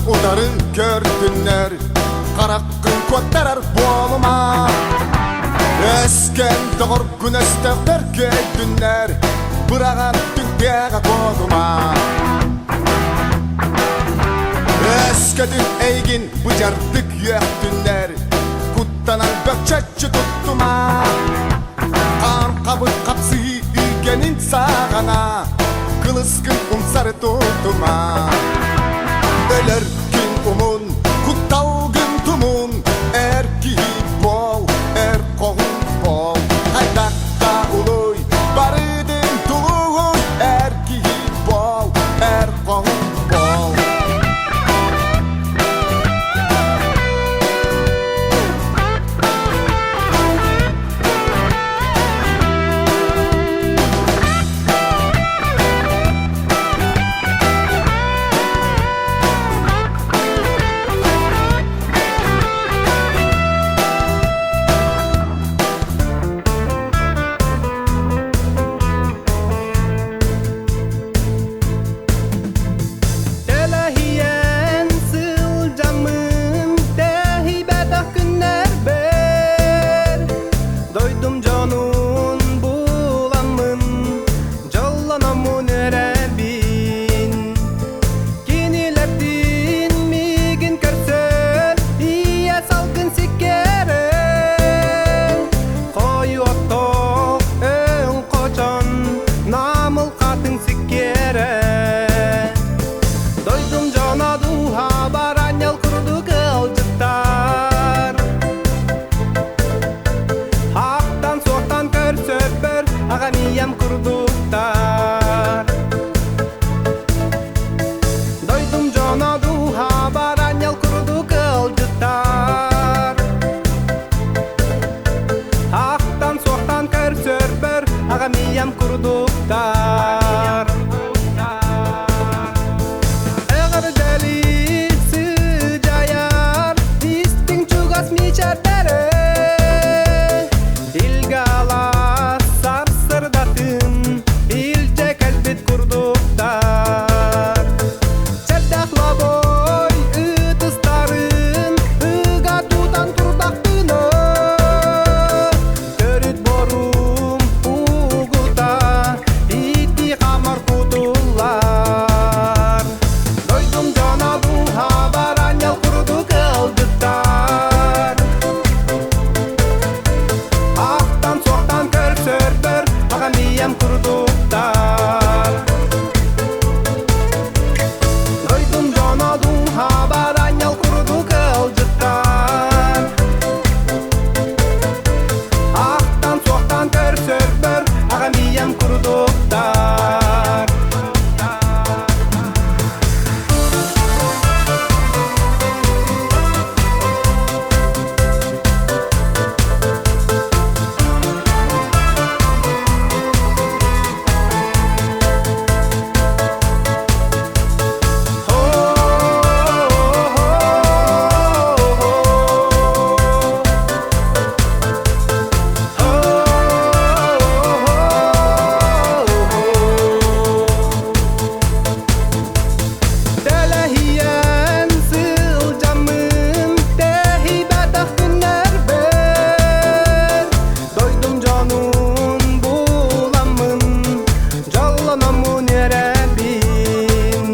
Утары көрдүннэр, хараххын куоттарар буолума. Өскөн доҕоргун өстөөхтөр көйдүннэр, быраҕан түҥкээҕэ куотума. Өскөтүн эйигин быдьардык үөхтүннэр, куттанан бөкчөччү туттума. Хаан хабыр хапсыһыы үүгэнин саҕана, кылыскын умсары тутума. Өлөр күн умун, кутталгын тумун, эр киһи буол, эр хоһун буол. Хайдах да улуй, барытын тулуй, эр киһи буол, эр хоһун буол. Тэлэһийэн сылдьаммын тэһийбэтэх күннэрбэр Дойдум дьонун буламмын дьоллономмун үөрэбин Кинилэрдиин миигин көрсөн ийэ салгын сиккэрэ Хойу оттоох өҥ хочон намыл хатыҥ сиккиэрэ Дойдум дьоно дууһа баранньал курдук ыалдьыттар Ахтан-суохтан көрсөрбөр аҕам ийэм курдуктар Дойдум дьоно дууһа баранньал курдук ыалдьыттар Ахтан-суохтан көрсөрбөр аҕам ийэм курдуктар Эҕэрдэлии сыдьайар истиҥ чугас мичээрдэрэ Илгэ-алаас сарсырдатын илдьэ кэлбит курдуктар Чэрдэх лобой ытыстарын ыга тутан турдахтына Төрүт борум угута ити хамар кутуллар Дойдум дьоно дууһа баранньал курдук ыалдьыттар Ахтан-суохтан көрсөрдөр аҕам ийэм курдуктар Дойдум дьоно дууһа баранньал курдук ыалдьыттар Ахтан-суохтан көрсөрбөр аҕам ийэм курдуктар. Тэлэһийэн сылдьаммын тэһийбэтэх күннэрбэр Дойдум дьонун буламмын дьоллономмун үөрэбин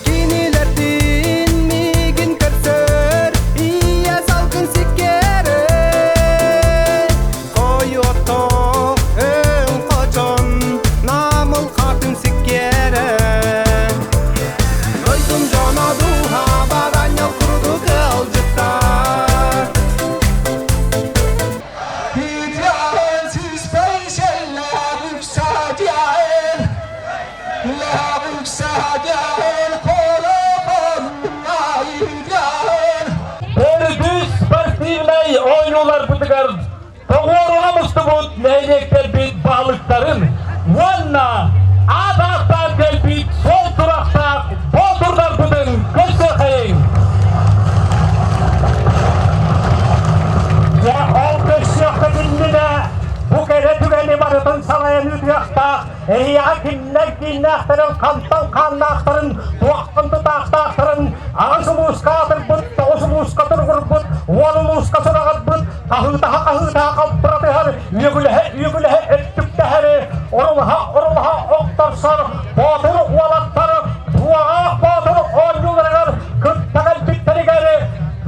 Кинилэрдиин миигин көрсөр ийэ салгын сиккиэрэ Хойуоттоох өҥ хочон намыл хатын сиккиэрэ Дойдум дьоно дууһа баранньал курдук ыалдьыттар Төрдүс спортивнай оонньууларбытыгар тоҕуоруһа мустубут нэһилиэктэрбит баһылыктарын уонна аат ааттаан кэлбит суол турахтаах боотурдарбытын көрсүөххэйиҥ! Дьэ, ол көрсүөххэ иннинэ бу кэрэ түгэни барытын салайан ыытыахтаах. буолбатах, эһиэхэ кинилэр кииннээхтэрин, хантан хааннаахтарын, туохтан тутаахтаахтарын, аҕыс улууска аатырбыт, тоҕус улууска туругурбут, уон улууска сураҕырбыт, хаһыытаһа-хаһыытаһа халтыратыһар, үөгүлэһэ-үөгүлэһэ өттүктэһэри, орулаһа-орулаһа охторсор боотур уолаттар Туоҕаах Боотур оонньууларыгар кытта кэлбиттэригэр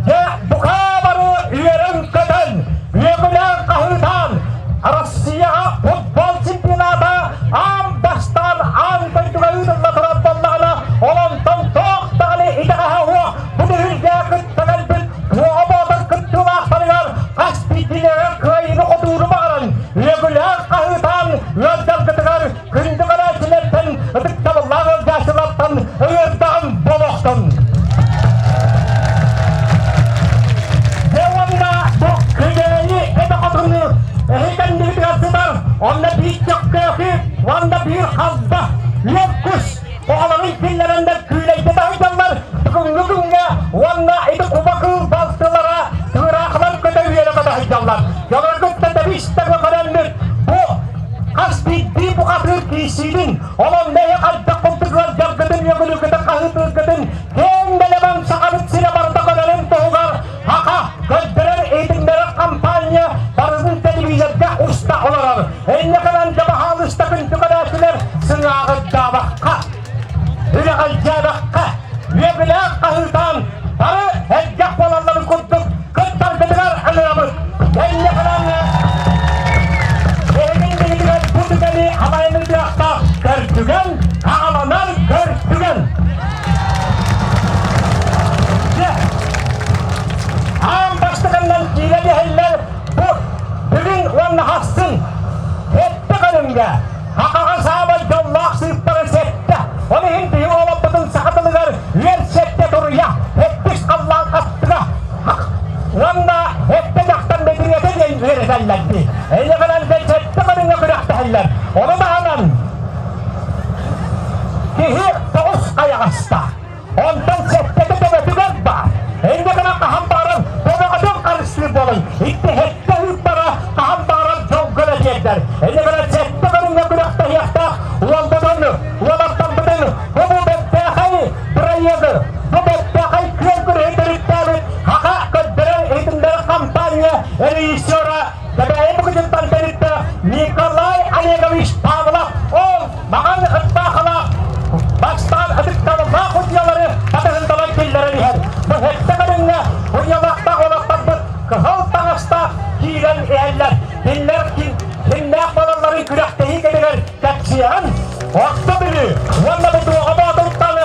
дьэ бука бары үөрэн-көтөн, үөгүлээн хаһыытаан Россияҕа футбол чемпионата аан бастаан аан дойдуга ыытылла турар буоллаҕына, ол онтон туох даҕаны итэҕэһэ суох бу түһүлгэ кытта кэлбит Туоҕа Боотур кыттыылаахтарыгар хас биирдиилэрэ кыайыыны-хотууну баҕаран, үөгүлээн хаһыытаан ыалдьаргытыгар Күндү көрөөччүлэртэн, ытыктабыллаах ыалдьааччылартан ыҥырдаҕым буолуохтун! Дьэ уонна бу Күнээйи эбэ хотуну эһи кэннигитигэр сытар, онно биир чөккөөкү уонна биир халба, үөр кус оҕолорун киллэрэннэр күүлэйдэтэ сылдьаллар. Бүгүҥҥү күҥҥэ уонна ити куба кыыл балтылара тыыраахылар көтө үөрэ көтө сылдьаллар. Дьоноргуттан да бистэ көрөммүт бу Хас биирдии бухатыыр киирсиитин, онон мэйи хайдах курдук ыалдьаргытын, үөгүлүүргүтүн, хаһыытыыргытын киэҥ нэлэмэн Сахабыт сирэ барыта көрөрүн туһугар Саха көрдөрөр иһитиннэрэр хампаанньа барытын телевизорга уста олорор. Инникинэн да баһаалыста күндү көрөөччүлэр сыҥааҕырдаабакка, үрэҕэлдьээбэккэ, үөгүлээх хаһыытаан бары элбэх буолалларын курдук кыттаргытыгар ыҥырабыт. Инникинэн эһигин биһигигэр бу түгэни халайыныгыахтаах көрдүгэн, хааланар көрдүгэн. Дьэ, аан бастакыннан киирэ биһэллэр бу бүгүн уонна хассын сэттэ көрүҥҥэ Хахаҕа саамай дьоллоох сыыппара сэттэ. Ол иһин биһиги олохпутун саха тылыгар үөр сэттэ туруйа, сэттис халлаан хаттыга уонна сэттэ дьахтар мэтириэтэ диэн үөрэтэллэр дии. Эйиэхэнэн сэттэ көрүҥҥэ күрэхтэһэллэр. Ону таһынан киһи тоҕус хайаҕастаах. Онтон сэттэтэ төбөтүгэр баар. Инньэ гынан хаһан баҕарар төбөҕүтүн харыстыыр буолуҥ. Икки сэттэ ыыппара хаһан баҕарар дьолго да тиэрдэр. Инньэ гынан сэттэ көрүҥҥэ күрэхтэһиэхтээх уолбутун, уолаттарбытын бу бу бэртээхэй бырайыагы, бу бэртээхэй күөн күрэһи төрүттээбит Саха көрдөрөр иһитиннэрэр хампаанньа режиссера Кэбээйи Букутуттан төрүттээх Николай Олегович Павлов ол маҕан ырбаахылаах бастаан ытыктабыллаах судьуйалары батыһынталан киллэрэн иһэр. Бу сэттэ көрүҥҥэ судьуйалаахтаах уолаттарбыт кыһыл таҥастаах киирэн иһэллэр. Кинилэр кимнээх буолалларын күрэхтэһии кэмигэр кэпсиэҕин. Орто Бүлүү уонна Бутуоҕа Боотуртан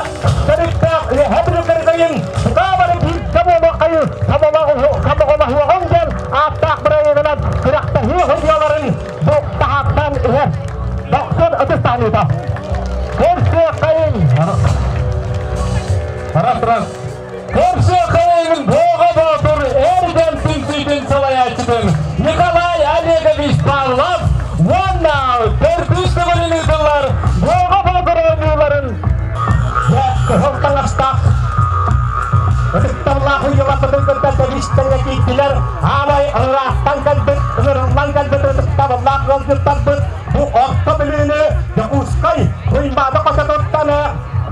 төрүттээх Үөһээ Бүлүү кыргыйын бука бары бииргэ буолуоххайы сомоҕолоһуоҕуҥ диэн ааттаах бырайыагынан күрэхтэһии судьуйаларын бу таһааттаан иһэр. Дохсун ытыс таһыныыта. Көрсүөххэйиҥ! Раз-раз. Көрсүөххэйиҥ Буоҕа Боотур эр дьон түмсүүтүн салайааччытын Николай Олегович Павлов уонна төрдүс төгүлүн ыытыллар Буоҕа Боотур оонньууларын кыһыл таҥастаах ытыкталлаах уйалаппытын кытта тэбистэргэ киирдилэр. Аамай ыраахтан кэлбит, ыҥырыллан кэлбит ытыктабыллаах ыалдьыттарбыт бу Орто Бүлүүнү Дьокуускай Туймаада хочотуттан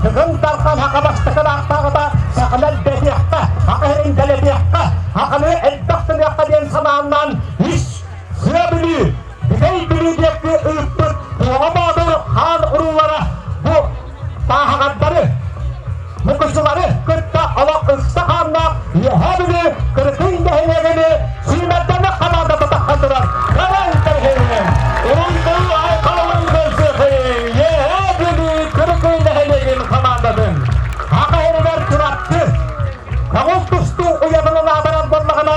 Тыгын Дархан Хаха бастакы ыраахтааҕыта саханы элбэтиэххэ, хаха иһин дэлэтиэххэ, хаханы элбэх гыныахха диэн санааннан үс Сыа Бүлүү, Бүтэй Бүлүү диэки ыыппыт Туоҕа Боотур хаан уруулара бу тааһаҕардары, мукучулары кытта олох ыкса хааннаах Үөһээ Бүлүү Кырыкый нэһилиэгини сүүмэрдэмэх хамаандата таххан турар Каран Тэрһинин Уруйдуу айхалын көрсүөххэйиҥ Үөһээ Бүлүү Кырыкый нэһилиэгин хамаандатын Аха иһигэр Чурапчы Көҥүл тустуу уйатынан аатырар буоллаҕына,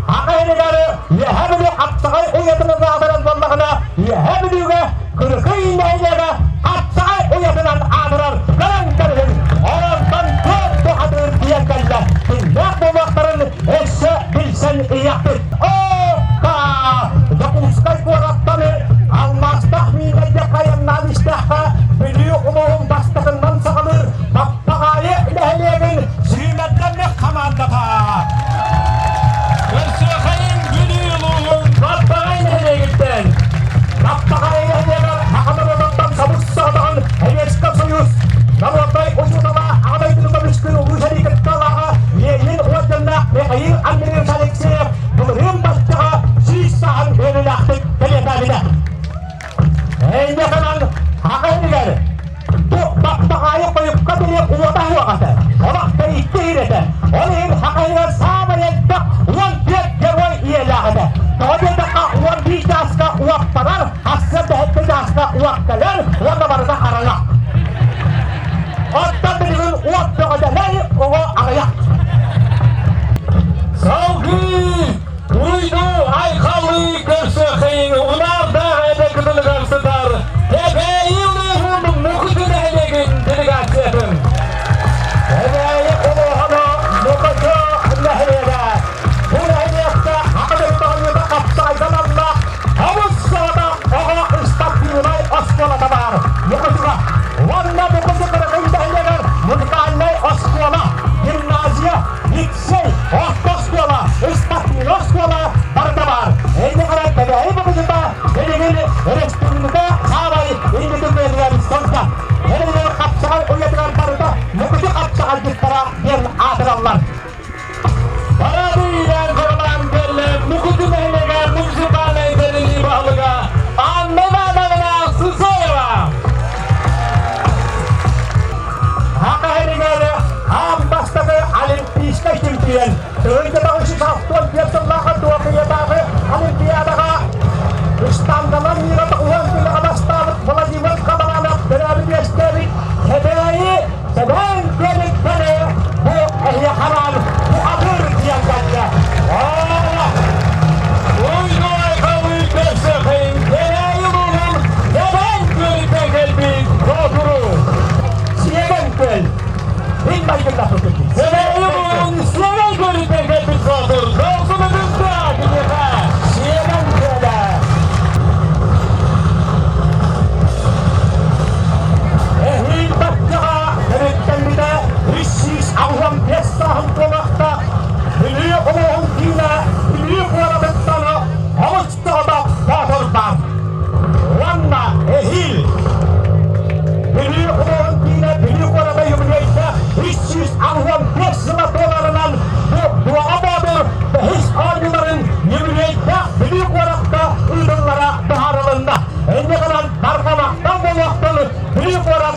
Аха иһигэр Үөһээ Бүлүү Хапсаҕай уйатынан аатырар буоллаҕына, Үөһээ Бүлүүгэ Кырыкый нэһилиэгэ Хапсаҕай уйатынан аатырар көрөн көрүһүн онтон туох бухатыыр тиийэн кэллэ кимнээх буолуохтарын өссө билсэн иһиэхпит. О-ка! Дьокуускай куораттан алмаастаах миинэйгэ айаннаан истэххэ, Бүлүү улууһун бастакыннан саҕалыыр Баппаҕаайы нэһилиэгин сүүмэрдэммит хамаандата. Көрсүөххэйиҥ Бүлүү улууһун Баппаҕай нэһилиэгиттэн Баппаҕай нэһилиэгэр Саха норуотуттан Ол иһин хахайыгар саамай элбэх 14 герой ийэлээх этэ. Тоҕо диэтэххэ 11 чааска уоттанар, сарсыарда сэттэ чааска уот кэлэр уонна барыта хараҥа. Оттон билигин уот бөҕө дэлэй, оҕо аҕыйах. Салгыы Уйду айхалыы көрсүөххайыҥ унаардаах эбэ кытылыгар сытар Кэбээйи улууһун Мукучу нэһилиэгин делегациятын. Кэбээйи улууһун Мукучу нэһилиэгэ. Бу нэһилиэккэ Аҕа дойду хапсаайдан аллаах хомус саҕата оҕо ыспартыынай оскуолата баар. Мукучуга уонна Мукучу кыракый нэһилиэгэр музыкальнай оскуола, гимназия, лицей, орто оскуола, ыспартыына оскуола барыта баар. Эйиэхэ Кэбээйи Мукучута билигин республика саамай инники күөнүгэр сылдьар. Эрэлэр хапсаҕай уйатыгар барыта Мукучу хапсаҕайдьыттара диэн аатыраллар. Парады королан кэллэ Мукучу нэһилиэгэ муниципальнай тэриллии баһылыга Анна Ивановна Сысоева. Саха сиригэр аан бастакы Олимпийскай чемпион 1964 сыллааҕы Токиотааҕы Олимпиадаҕа штанганан мира тоҕуһан күнэҕэ бастаабыт Владимир Хабаранов төрөөбүт үөскээбит Кэбээйи Сэбээн Күөлүттэн бу эһиэхэ анаан бухатыыр диэн кэллэ. Уйгу-айхалы көрсөхин Кэбээйи улууһун Сэбээн Күөлүттэн кэлбит Боотуру. Сиэгэн Күөл. Мин майгыннаппытым. Кэбээйи улууһун Сиэгэн Күөлүттэн кэлбит Боотур. Дохсун ытыста киниэхэ. Сиэгэн Күөлэ. Эһиил баччаҕа төрүттэммитэ 385 сааһын туолуохтаах Бүлүү улууһун киинэ Бүлүү куоратыттан олус тоҕотох боотур баар. Уонна эһиил Бүлүү улууһун киинэ Бүлүү куората юбилейдаах 385 сыла туоларынан бу Дуоҕа Боотур бэһис оонньууларын юбилейдаах Бүлүү куоракка ыытыллара быһаарылынна. Инньэ гынан барҕа махтал буолуохтун Бүлүү куорат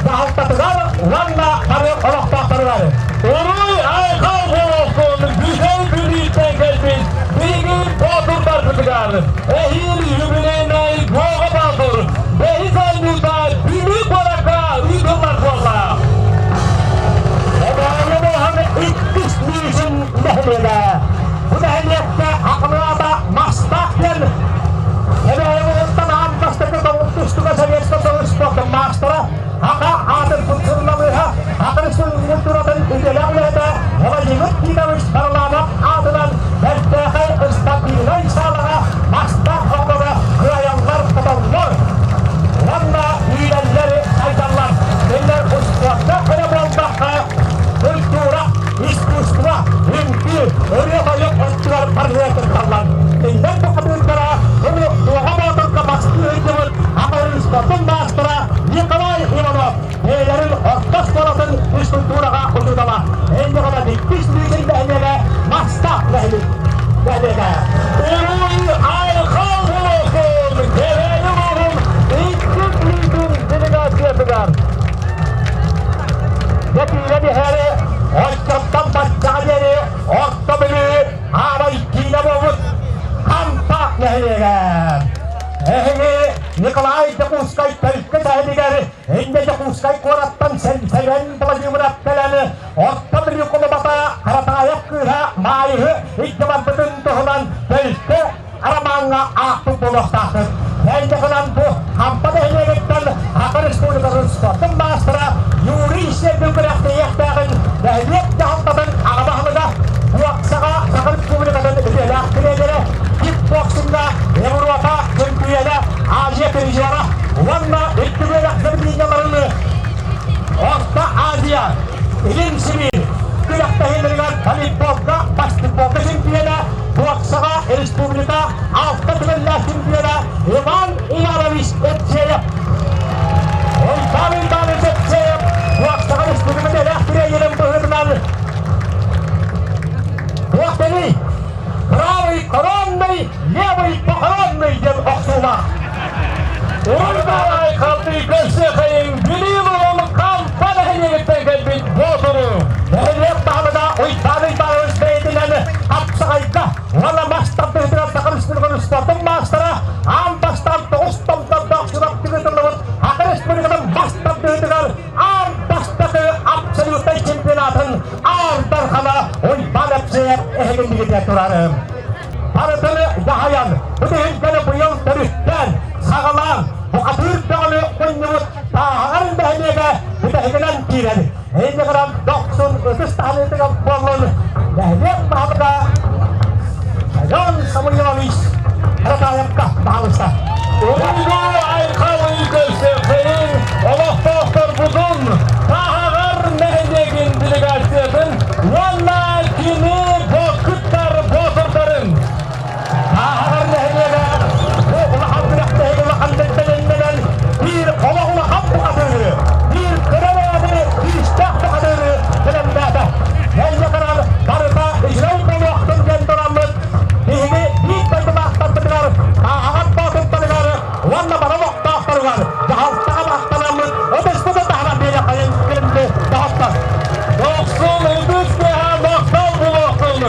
дьаһалтатыгар уонна бары олохтоохторугар. Уруй айхал буолуохтун Бүтэй Бүлүүттэн кэлбит биһиги боотурдарбытыгар эһиил юбилейнай Дуоҕа Боотур бэһис оонньуута Бүлүү куоракка ыытыллар буолла. Эбээни Моһон иккис Миисин нэһилиэгэ. Бу нэһилиэккэ акылаата Мастаах диэн Эбээни аан бастакы тустуга Советскай Союз спордун маастара, аха аатын суруналыыһа, атын культуратын идэлээх үлэһитэ Владимир Титович Варламов аатынан бэртээхэй спортивнай саалаҕа мастаах оҕолоро кыайаллар-хотоллор уонна үүнэллэр сайдаллар. Кинилэр успуорка эрэ буолбакка, культура, искусство, үҥкүү, ырыа-тойук өттүгэр барыга кытталлар. Кинилэр бухатыырдара Улуу Дуоҕа Боотурга бастыы ыйдыбыт Амарыыспатын маастара Николай Иванов бэйэлэрин орто оскуолатын физкультураҕа учуутала Эйгэҕэ иккис Бүлүү нэһилиэгэ Мастаах нэһилиэгэ. Уруй айхал буолуохтун! Кэбээйи улууһун иккис Бүлүүтүн делегациятыгар Дьэ биһэри оччоттон баччаҕа диэри Орто Бүлүү аабай киинэ буолбут Хампа нэһилиэгэ. Эһиги Николай Дьокуускай Төлкө сэһэнигэр инньэ Дьокуускай куораттан Сэмэн Владимиров кэлэн Орто Бүлүү кулубата Харатаайап кыыһа Маайыһы илдьэ барбытын туһунан Төлкө арамааҥҥа аахпыт буолуохтаахпыт. Инньэ гынан бу Хампа нэһилиэгиттэн Саха Республикатын спордун маастара Юрий Сергин күрэхтэһиэхтээҕин нэһилиэк дьаһалтатын аҕа баһылыга, боксаҕа Саха Республикатын үтүөлээх тренерэ, кикбоксиҥҥа Европа чөмпүйүөнэ, Азия призера уонна икки үөрэх заведениеларын Орто Азия, Илин Сибиир күрэхтэһиилэригэр волейболга, баскетболга чемпиона Буоксаҕа республика алта төгүллээх чемпиона Иван Иванович Эпсеев. Иван Иванович Эпсеев буоксаҕа республика элээх тренерин быһыытынан Буоксаны правый коронный, левый похоронный диэн охсуулаах. Урбаай халты көрсөхайын Бүлүү улууһун Хампа нэһилиэгиттэн кэлбит Боотуру. Аар Дархана Уйбаан Эпсиэп эһигиннигитэ турарым. Барытын дьаһайан, бу түһүлгэни быйыл төрүттээн, саҕалаан, бухатыыр бөҕөнү мунньубут Тааһаҕар нэһилиэгэ бүтэһигинэн киирэн, иннигинэн дохсун ытыс таһыныытыгар буоллун нэһилиэк баһылыга Семен Самуилович Каратаевка баһылыста. Уруйгу айхал көрсүөххэйин олохтоохторбутун Тааһаҕар нэһилиэгин делегациятын уонна кини кыттар боотурдарын Тааһаҕар нэһилиэгэ бу улахан күрэхтэһии улахан бэлэмнэнэн биир олох улахан бухатыыры, биир кыра бэйэни күүстээх бухатыыры бэлэмнээтэ. Инньэ гынан барыта үчүгэй буолуохтун диэн тураммыт биһиги биир дойдулаахтарбытыгар Тааһаҕар боотурдарыгар уонна бары олохтоохторугар дьаһалтаҕа махтанаммыт ытыспытын таһынан биэриэххэйин күндү доҕоттор. Дохсун үгүс киһи махтал буолуохтун!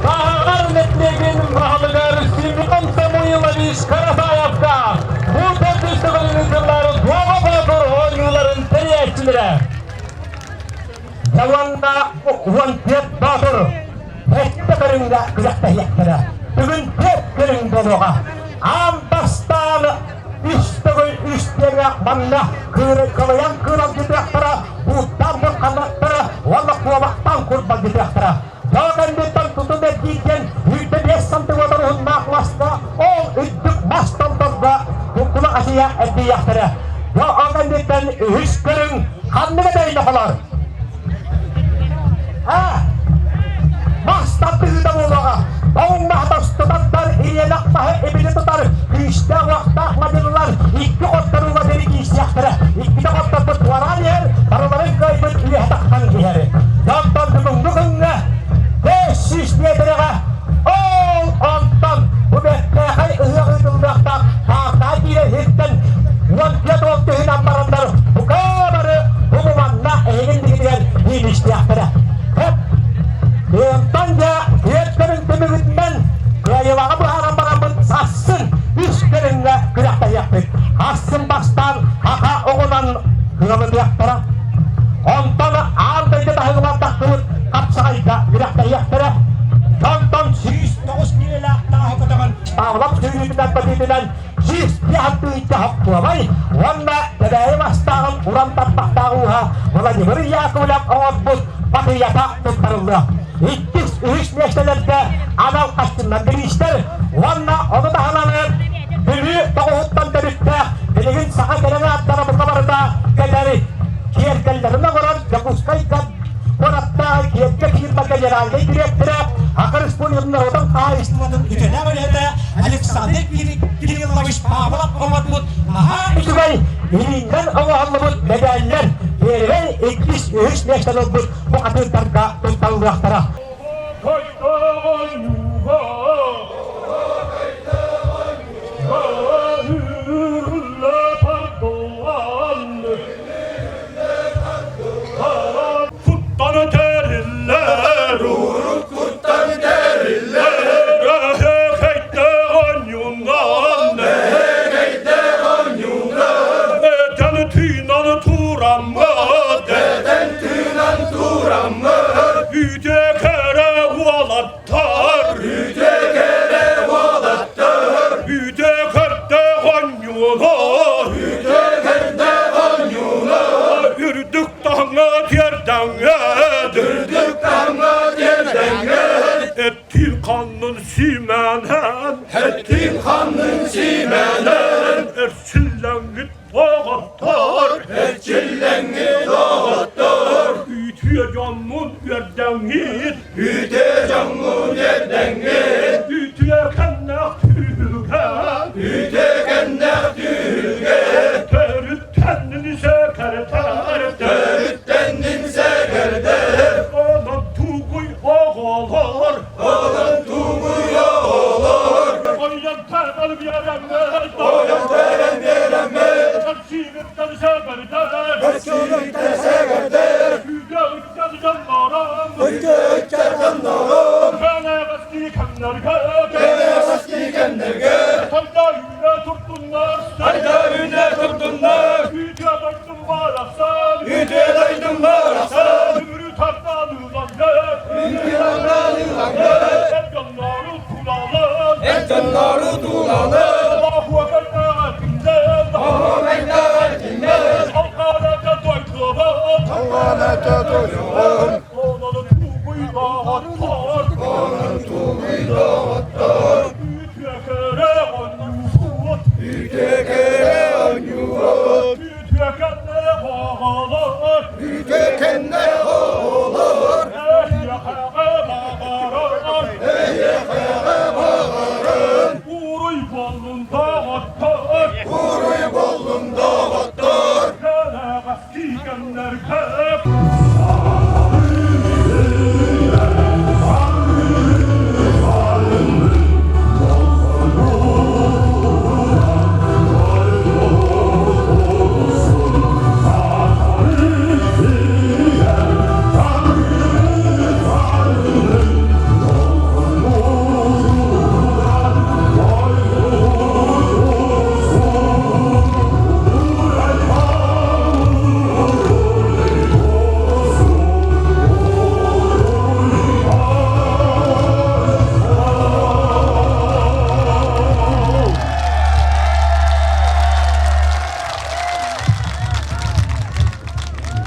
Таһаҕар нэһилиэгин баһылыгар Семен Самуилович Каратаевка бу төрдүс төгүлүн ыытыллар Дуоҕа Боотур оонньууларын тэрийээччилэрэ. Уонна 14 боотур сэттэ көрүҥҥэ күрэхтэһиэхтэрэ. Бүгүн түөрт көрүҥ буолуоҕа. Аан бастаан үс төгүл үс диэҥҥэ манна кыырай-кылайан кыыралдьытыахтара, бууттаан бурханнахтара уонна куобахтаан курбалдьытыахтара. Дьоо кэнниттэн тутум эргиирдэн 105 сантиметр уһуннаах маска ол үрдүк мас томторго кукула хасыйа эрдийиэхтэрэ. Дьоо кэнниттэн үһүс көрүҥ ханнык этэй нохолор? А мас тардыһыыта буолуоҕа. Тоҥ маһа тостутаттар, ириэнэх маһы ибили тутар, күүстээх уохтаах мадьынылар икки хотторууга диэри киирсиэхтэрэ. Иккитэ хотторбут туораан иһэр, барыларын кыайбыт үөһэ тахсан иһэр. Дьонтон бүгүҥҥү күҥҥэ 500 миэтэрэҕэ ол онтон бу бэртээхэй ыһыах ыытыллыахтаах Тааттаа киирэр иһиттэн 14 уол түһүнэн бараннар бука бары бу манна эһигин биһигэр биилистиэхтэрэ. Хөп! Онтон дьэ түөрт көрүҥ түмүгүнэн кыайыылааҕы быһааран бараммыт сарсын үс көрүҥҥэ күрэхтэһиэхпит. Сарсын бастаан аха оҕунан кыалыныахтара. Онтон аан дойду таһыгар тахсыбыт хапсаҕайга күрэхтэһиэхтэрэ. Онтон 109 киилэлээх тааһы көтөҕөн Павлов сүүрүүтүнэн батыытынан 105 хоккуобай уонна Кэбээйи бастааҕын уран тарбахтаах ууһа Владимир Яковлев оҥорбут батыйата туттарыллыа. Иккис, үһүс миэстэлэргэ анал хастыннар бириистэр уонна ону таһынан Бүлүү тоҕуһуттан төрүттээх билигин саха кэлэн ааттара бука барыта кэлэри киэргэллэрин оҥорон Дьокуускайга куораттааҕы киэргэ фирма генеральнай дириэктэрэ Саха Республикатын норуотун хаһаайыстыбатын үтүөлээх үлэһитэ Александр Кириллович Павлов оҥорбут наһаа үчүгэй илиинэн оҥоһуллубут мэдээллэр первэй, иккис, үһүс миэстэни ылбыт бухатыырдарга тутталлыахтара. Куттан өтөрүллэр, Куттан тэриллэр, Өһөкөйдөөх онньуҥҥан, Эһэкэйдээх онньуҥҥан, Этэн тыынан тураммыт, Этэн тыынан тураммыт, Үтө кэрэ уолаттар, Үтө кэрэ уолаттар, Үтө көрдөөх онньуулар, Үтө көрдөөх онньуулар, Үрдүк таһымҥа тиэрдэҥҥит, Үрдүк таһымҥа тиэрдэҥҥит, Эттиин ханнын сиимээнэн, Эттиин ханнын сиимээнэн, Эрчиллэҥҥит доҕоттор, Эрчиллэҥҥит доҕоттор, Үтүө дьоммун үөрдэҥҥит, Үтүө дьоҥҥун үөрдэҥҥит, Үтүө кэннэх түһүлгэ, Үтүө кэннэх түһүлгэ, Төрүттэннин сэкэртэр, Төрүттэннин сэгэрдэр, Онон тугуй оҕолор, Онон тугуй оҕолор, Ойон тәрэн биэрэммит, Ойон тәрэн биэрэммит, Сиириттэн сэгэрдэр, Сиириттэн сэгэрдэр, Үтүө үтэн дьоннорум, Үтүө үтэн дьоннорум, Кэнэҕэски кэмнэргэ, Кэнэҕэски кэмнэргэ, Сайда үүнэ турдуннар, Сайда үүнэ турдуннар, Үтүө дойдум барахсан, Үтүө дойдум барахсан, Үмүрү тардан ыланнар, Эр дьоннору тулалын. Эр дьоннору тулалын. Үтүөкэннэ оҕолор Эһиэхэҕэ баҕаран Уруй буоллун доҕоттор Уруй буоллун доҕоттор Кэлэҕэс киикэннэргэ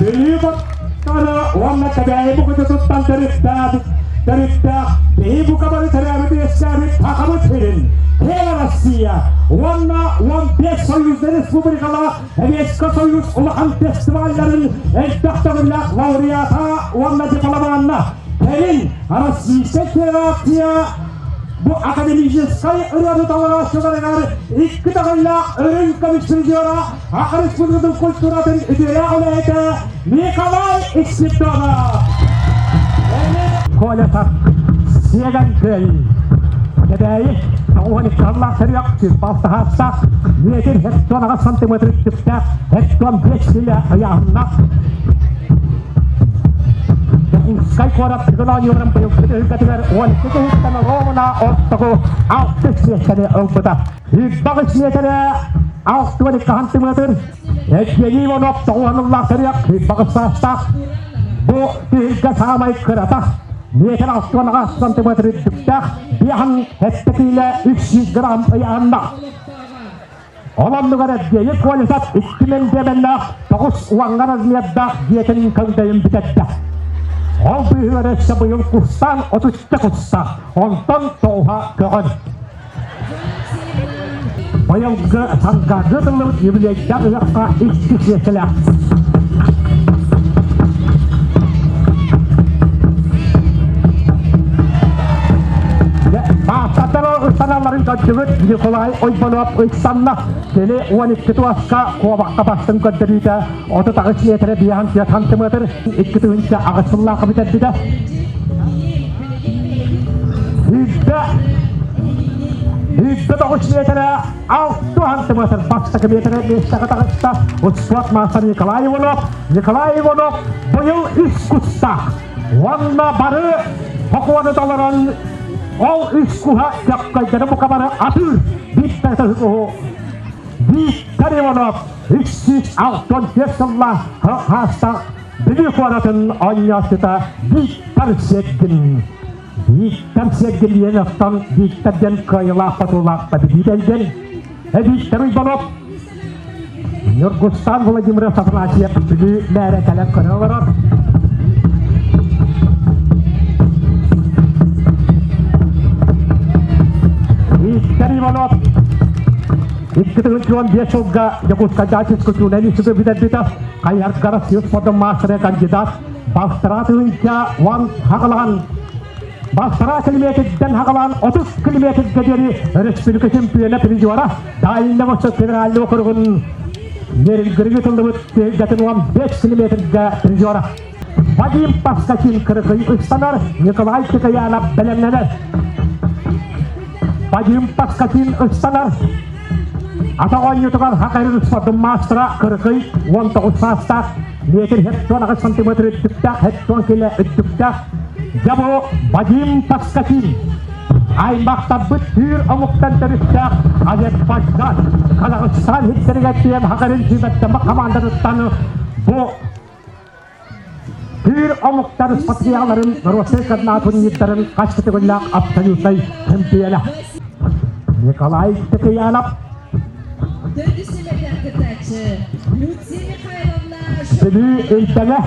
Бүлүү баттара уонна Кэбээйи букутутуттан төрүттээх, төрүттээх биһи бука бары төрөөбүт үөскээбит Сахабыт сирин, Киэҥ Россия уонна 15 союзный республикалаах Советскай Союз улахан фестивалларын элбэх төгүллээх лауреата уонна дипломанна кэлин Российскай Федерация Бу академическай ырыаны толорооччуларыгар икки төгүллээх үрүҥ көмүс призера Саха Республикатын культуратын үтүөлээх үлэһитэ Николай Икситонов. Коля Сиэгэн Күөл Кэбээйи 92 сыллаах сөрүөх сүүрбэ таһаастаах метр 78 сантиметр үрдүктээх 75 килэ ыйааһыннаах Дьокуускай куорат Тыгын оонньууларын быйылгы түһүлгэтигэр 12 киһиттэн оруобуна ортоку алтыс миэстэни ылбыта. 28 миэтэрэ 62 сантиметр Евгений Иванов тоҕуһаныллаах сөрүөх 28 саастаах бу түһүлгэ саамай кырата метр 68 сантиметр үрдүктээх 57 киилэ 300 грамм ыйааһыннаах. Ол оннугар Евгений Колесов икки мэндиэмэннээх 90 размердаах дьиэтин көҥдөйүн бүтэрдэ. Ол быыһыгар өссө быйыл кустаан 33 куста, онтон тоҕуһа көҕөн. Быйылгы Сангаарга тыллыбыт юбилейдаах ыһыахха икки сиэккэлээх. Маастардар ыстаналларын көрдүбүт Николай Ойбонов ыстанна. Кини 12 туоска куобахха бастыҥ көрдөрүүтэ 38 миэтэрэ 54 сантиметр 2008 сыллаахха бүтэрбитэ. Сүүрбэ 109 миэтэрэ 6 сантиметр бастакы миэтэрэ миэстэҕэ таҕыста успуорт маастар Николай Иванов. Николай Иванов быйыл үс кустаах уонна бары сокуону толорон ол үс куһа чөккөйдөрү бука бары атыыр Виктор Виктор Иванов 364 сыллаах хаастаах Бүлүү куоратын оонньооччута Виктор Сергин. Виктор Сергин диэн оттон Виктор диэн кыайыылаах-хотуулаах победитель Виктор Уйбанов Ньургустан Владимиров Афанасьев Бүлүү мээрэ кэлэн көрө олорор. Виктор Иванов 2015 сылга Дьокуускайдааҕы физкультурнай институт бүтэрбитэ. Хайыһаргара сүүс спордун маастара кандидат Бастара тыһыынча уон хаҕалаан Бастара километрдэн хаҕалаан 30 километрга диэри республика чемпиона призера Дальнего федерального округун Нерюнгригэ тыллыбыт түһүлгэтин 15 километрга призера Вадим Паскачин кырыкый ыстанар, Николай Кикаянов бэлэмнэнэр. Вадим Паскачин ыстанар. Атах оонньуутугар Хакайрын спордун маастара кырыкый 19 саастаах, метр 78 сантиметр үрдүктээх, 70 кило үрдүктээх Дьабо Вадим Паскачин аймахтарбыт түүр омуктан төрүттээх Азербайджан, Казахстан иһиттэригэр тиийэн Хакайрын сүүмэрдэммит хамаандатыттан бу. Түүр омуктар патриаларын норуоттар кадна турнирдарын хас категориялаах абсолютнай чемпиона. Николай Текеянов Бүлүү Илбэҥэ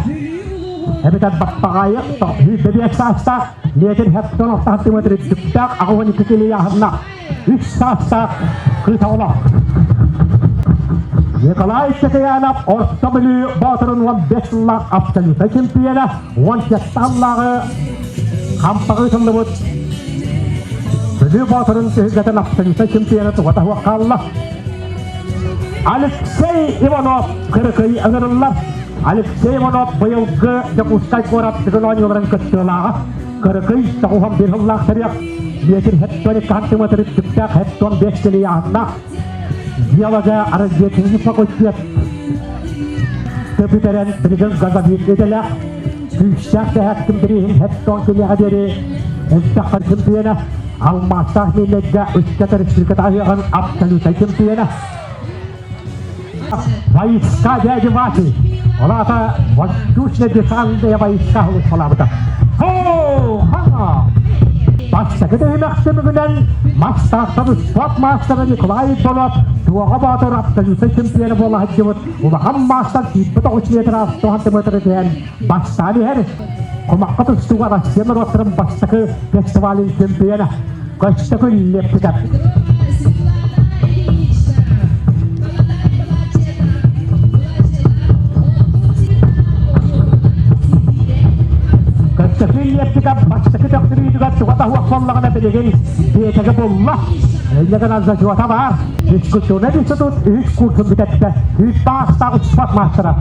эбэтэр Баппаҕаайы сүүрбэ саастаах метр хептон алта сантиметр үрдүктээх 82 килийааһыннаах үс саастаах кыыс оҕолоох. Николай Текеянов Орто Бүлүү Боотурун 15 сыллаах абсолютнай чемпиона, 17 сыллааҕы Хампаҕа ыытыллыбыт Бүлүү Боотурун түһүлгэтин абсолютнай чемпиона туга таһуох хаалла. Алексей Иванов кырыкый ыҥырыллар. Алексей Иванов быйылгы Дьокуускай куорат Дыгын оонньууларын кыттыылааҕа. Кырыкый тоҕуһан биир сыллаах сырыах, метр хеттон сантиметр үрдүктээх хеттон бес килийааһыннаах. Геолога разведчик факультет бүтэрэн билигин газовик идэлээх күүстээх тэһээктин бирииһин хеттон килиэҕэ диэри элбэх чемпиона алмаастаах миэллэргэ ыччат республиката аһыаҕын абсолютнай чемпиона войска дяди Васи ол аата воздушно-десантные войска сулууспалаабыта Хо-ха! Бастакы түһүмэх түмүгүнэн мастаахтан спорт маастара Николай Иванов Туоҕа Боотур абсолютнай чемпиона буола сылдьыбыт улахан маастар киирбит оҕус метр сантиметры түһэн бастаан иһэр. Кумахха тустууга Россия норуоттарын бастакы фестивалын чемпиона Көстөкүл Леппиков. Көстөкүл Леппиков бастакы төхтүрүүтүгэр туга да суох буоллаҕына билигин биэтэгэ булла. Инньэ зачета баар. Физкультурнай институт үһүс курсун бүтэттэ. Үс таастаах спорт маастара.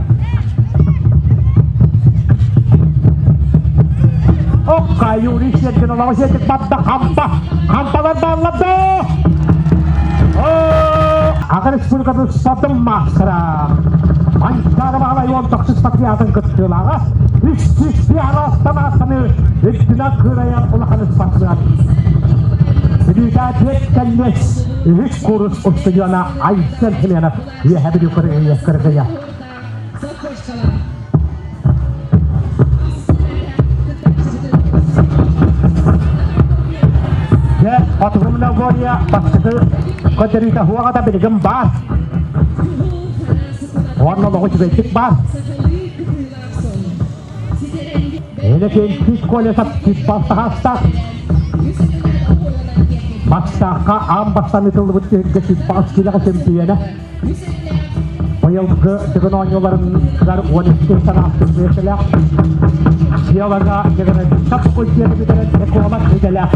Окка Юрий Сергин олоҕу сиэтик батта хампа. Хампалар бааллар да! Аҕа республикатын спортун маастара. Манчаары Баһылай уон тохсус патриотын кыттыылааҕа. Үс сүүс биэс аастаны үрдүнэн кыырайар улахан спортсмен. Бүлүүтэ түөрт кэллиэс үһүс курс устудьуона Айсен Семенов үөһэ Бүлүү кыргыйа. Дьэ, Хотугу Монголия бастакы көрдөрүүтэ суоҕа да билигин баар. Уонна олоҕу үчүгэйдик баар. Электрик колесов киппастахастаах Бастаахха аан бастаан ытыллыбыт түһүлгэ сүүрбэҕис киилэҕэ чөмпүйүөнэ. Быйылгы Дыгын оонньууларыгар 12 санаастык миэстэлээх. Геолога географическай факультеты бүтэрэн эколог идэлээх.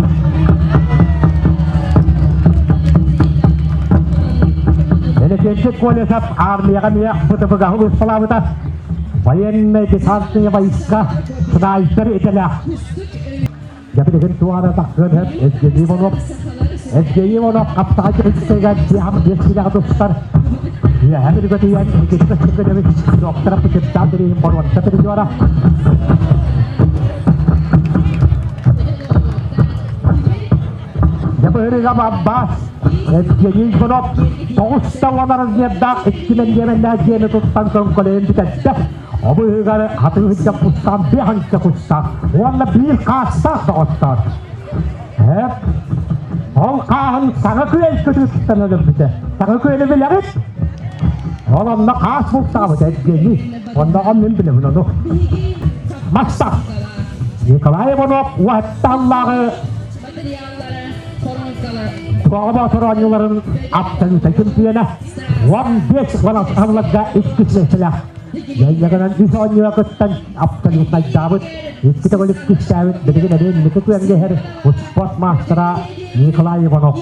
Электрик Колесов армияҕа эмиэ ВТБ-га сулууспалаабыта. Военнай десантные войска снайпер идэлээх. Дьэ билигин туох эрэ тахсыан сөп Евгений Иванов. Евгений Иванов хаптаҕай түбүктэригэр дьиэҕэ биэс киилэҕэ тустар. Үөһэ бүргөтүйэн Никита Сергеевич доктора Путинтаан бирииһин боруонса призера. Дьэ быһырыга Баббаас Евгений Иванов тоҕуста уон размердаах икки мэндиэмэннээх дьиэни туттан көҥкөлөйөн бүтэрдэ. Обыһыгар хатыыһыттан кустаан биэханча кустаах уонна биир хаастаах доҕоттоор. Эп, ол хааһын саҥа күөл кытыытыттан өлөрбүтэ. Саҥа күөлү билэҕит? Ол онно хаас бултаабыт Евгений. Онноҕо мин билэбин ону. Мастах. Николай Иванов уһаттааллааҕы Тоҕо Боотур оонньууларын абсолютнай чемпиона 15 сылларга иккис миэстэлээх. Дьайыгынан үс оонньууга кыттан абсолютнайдаабыт, икки төгүл иккистээбит, билигин эмиэ инники күөҥҥэ иһэр спорт маастара Николай Иванов.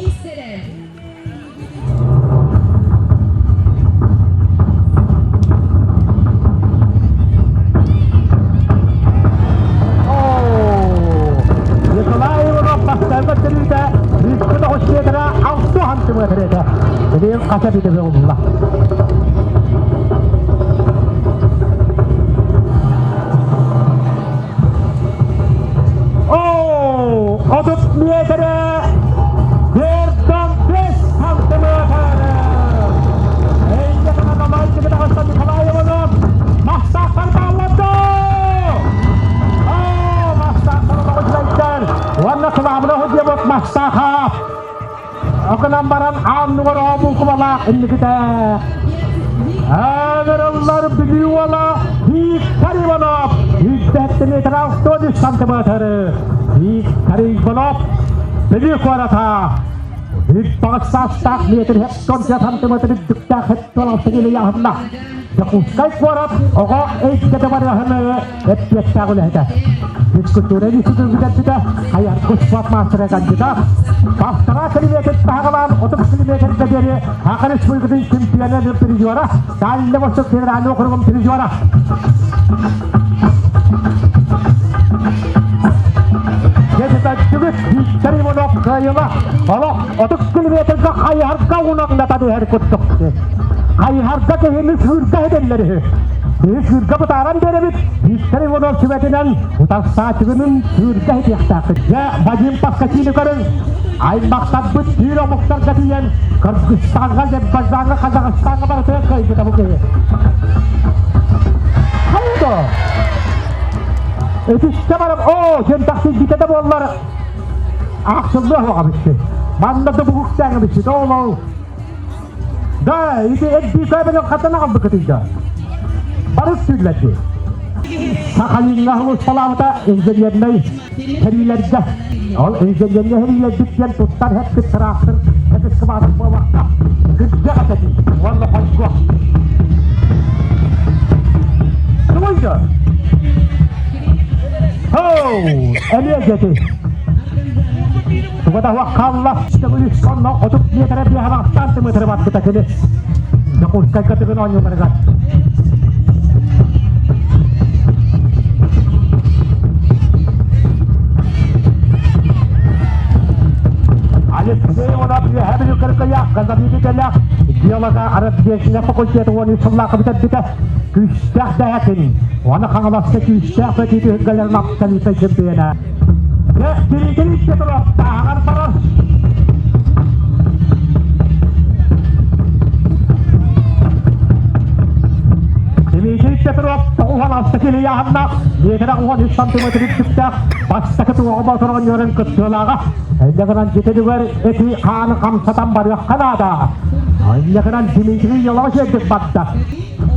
Николай Иванов бастакы төрүүтэ бүккү тоҕус метра алты сантиметр этэ. Билигин хаса бүтүбү улла. Оо, 30 метрэ 405 сантиметр. Эйгэтин Николай Николаевна мастаахтар бааллар доо! Окунан баран аанныгар ообун кубалаах инникитэ. Ыҥырыллар Бүлүү уола Виктор Иванов 107 метр 63 сантиметр. Виктор Иванов Бүлүү куората. Үс саастаах метр 70 сантиметр үрдүктээх 76 кило ыйааһынна. Дьокуускай куорат оҕо эйгэтэ барыаһыны эппиэттээх үлэһитэ. Физкультура институтун бүтэрбитэ, хайаргы спорт маастара кандидат. Бастара километр таһаҕалаан 30 километрга диэри Саха Республикатын чемпиона призера, Дальний Восток федеральный округун призера. Дьэ, Виктор Иванов кыайыла олох 30 километрга хайыһарга унаҥната түһэр курдук. Хайыһарга киһини сыырга этэллэр үһү. Биһи сыырга бытааран биэрэбит, Виктор Иванов сүбэтинэн утарсааччыгынын сыырга этиэхтээхпит. Дьэ, Вадим Паскачини көрүҥ, аймахтарбыт түүр омуктарга тиийэн Кыргызстаҥҥа, Азербайджаҥҥа, Казахстаҥҥа барытыгар кыайбыта бу киһи. Хайда? Этистэ баран, оо, сен тахсыйбыта да буоллар, аахсыллыа суоҕа эбиккин. Манна да бугуктаах эбиккит, ол ол. Да, ити эдди көбөнө хатан аҕалбыкытый да. Барыс сүллэти. Сахалиҥҥа сулууспалаабыта инженернэй сэриилэргэ. Ол инженернэй сэриилэрбит диэн туттар хэппит тыраахтыр экскаватор буолбакка, кырдьах этэ уонна хойгуо. Тугуйда? Хоу, эмиэ дьэти. Туга да хаалла, төгүл сонно 30 метрэ биэһэ сантиметры барбыта кини. Дьокуускайга тыгын оонньууларыгар. Алексей Иванов Үөһээ Бүлүү Кырыкыйа Газовителях геолога Араджешина факультеты уон сыллаахы бүтэрбитэ күүстээх дэһэтин уонна Хаҥаласка күүстээх бэтиити үһүггэлэрин абсолютнай чемпиона. Дмитрий Петров тааҕар барар. Дмитрий Петров 96 килийааһыннаах, метр 13 сантиметр үрдүктээх бастакы туоҕа боотур оонньуурун кыттыылааҕа. Инньэ гынан дьитигэр эти хааны хамсатан барыахха наада. Инньэ гынан Дмитрий Елович эрдик барда.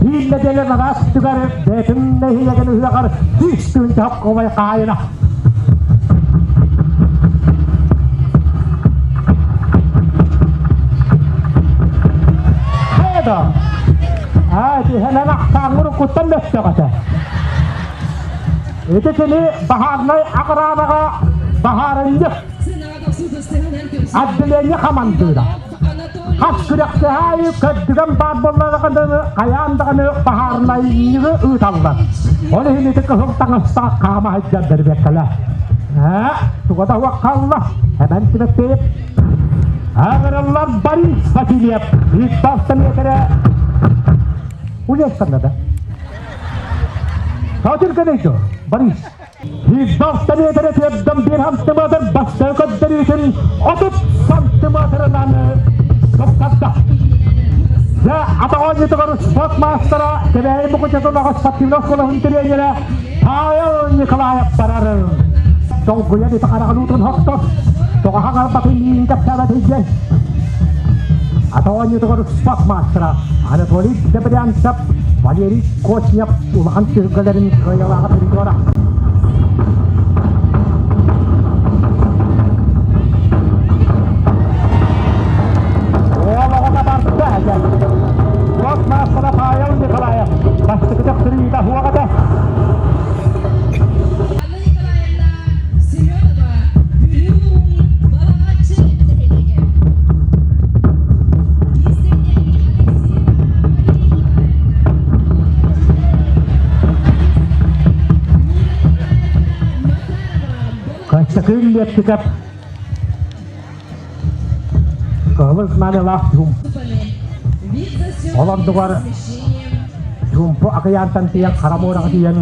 Биир нэдиэлэ нараас түгэр бэйэтин нэһилиэгин ыһыаҕар 100 тыһыынча хоккобай хаайына. Хайда? Аа, тиһэнэн ахсааҥҥыр уккуттан мөттөх этэ. Ити кини баһаарнай охранаҕа баһаарынньык отделение хамандыыра. Хас күрэхтэһэ аайы көрдүгэн баар буоллаҕына хайаан даҕаны баһаарынайньыгы ыыталлар. Ол иһин ити кыһыл таҥастаах хаама сылдьар бэрбиэккэлэ. Ээ, туга да суох хаалла. Эбэн Тимофеев. Ыҥырыллар Борис Васильев. Ыыттаах метрэ Улестан да. Саатырган Борис. Биир метрэ тиэрдэн биир сантиметр бастакы көрдөрүүтүн 30 сантиметрынан тупсарда. Дьэ, атах оонньуутугар спорт маастара, Кэбээйи Мукучатын оҕо спортивнай оскуолатын тренерэ Павел Николаев барар. Долгуйан ити хараҕын уутун хохтор, тоҕо хаҥарбатын миин кэпсээбэтий диэн. Атах оонньуутугар спорт маастара Анатолий Добрянцев Валерий Кочнев улахан түһүлгэлэрин кыайалааҕа призера. Уол оҕото барда дьэ. Уот маастара Павел Николаев бастакы төхтүрүйүүтэ суох этэ. Анна Николаевна Семенова, Бүлүү улууһун Балаҕаччы нэһилиэгэ. Иистэнньэҥ Алексеева Мария Николаевна, Костякын Лептиков Кыһыл знамялаах Чум. Ол оннугар Чуумпу акыйаантан тиийэн Хара муораҕа тиийэн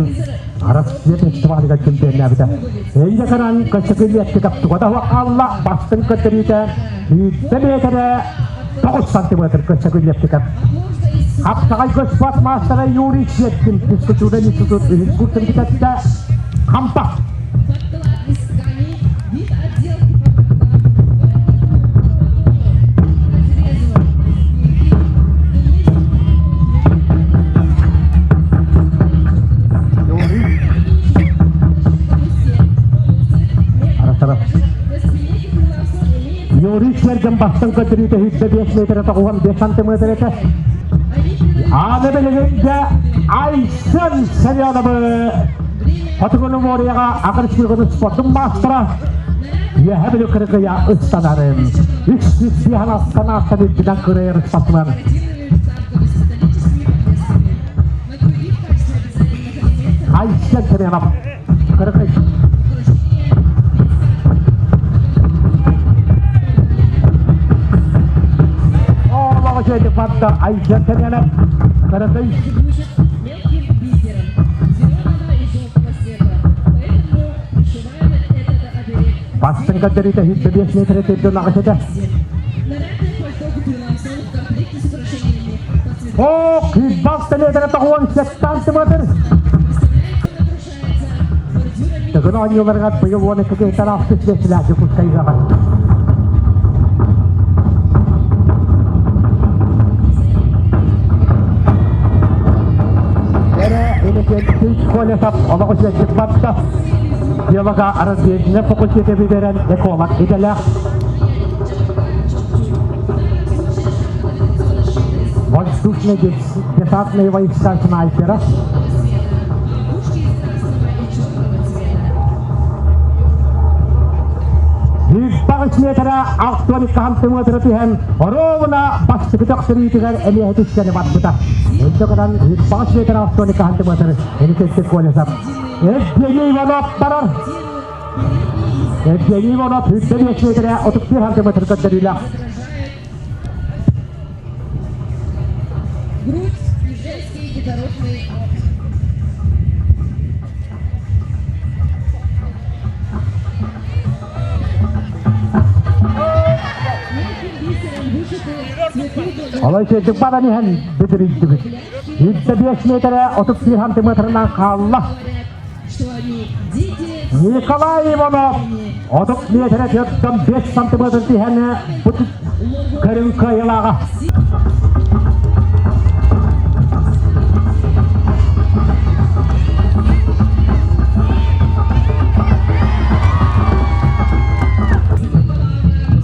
Арассыыйа фестивалыгар чемпионнаабыта. Инньэ гынан Костякын Лептиков туга да суох хаалла, бастыҥ көрдөрүүтэ сүүрбэ миэтэрэ 9 сантиметр Костякын Лептиков. Хапсаҕайга спорт маастара Юрий Светкин физкультура институт үһүс курсун бүтэрдэ. Хампа. Подклад из ткани, вид отделки по бортам, маастара. Юрий Сергин бастыҥ көрдөрүүтэ 105 метр 95 сантиметр этэ. Ааны билигин Айсен Семеновы Хотугуну моряҕа Агрсыгын спортун маастара Үөһэ Бүлүү кыргыйа ыстанарын үс сүүс биэһэн астан үрдүнэн кырайар спортсмен. Айсен Семенов Кыргый. Олоҕу дьиэти барда Айсен Семенов Кыргый. Бастыҥ көрдөрүүтэ 105 метр төрдүн аҕыс этэ. О, кыйбал метр 97 сантиметр. Тыгын оонньууларыгар быйыл 12 киһиттэн ахсыс миэстэлээх Дьокуускайга Колесов олох үчүгэйдик барда. Биолога Араздельная факультеты бүтэрэн эколог идэлээх. Воздушно десантные войска снайпера. Баҕыс метрэ 62 сантиметра түһэн, оруобуна бастакы төхсөрүүтүгэр эмиэ түскэни барбыта. Өссө гынан баҕыс метрэ 62 сантиметр Эникетти Колесов. Евгений Иванов барар. Евгений Иванов 105 метрэ 31 сантиметр көрдөрүүлээх. Грудь и женский детородный Олой сирдик баран иһэн бүтүрүйдүбүт. 105 метрэ 31 сантиметрынан хаалла. Николай Иванов 30 метрэ 45 сантиметр түһэн бу көрүҥ кыайылааҕа.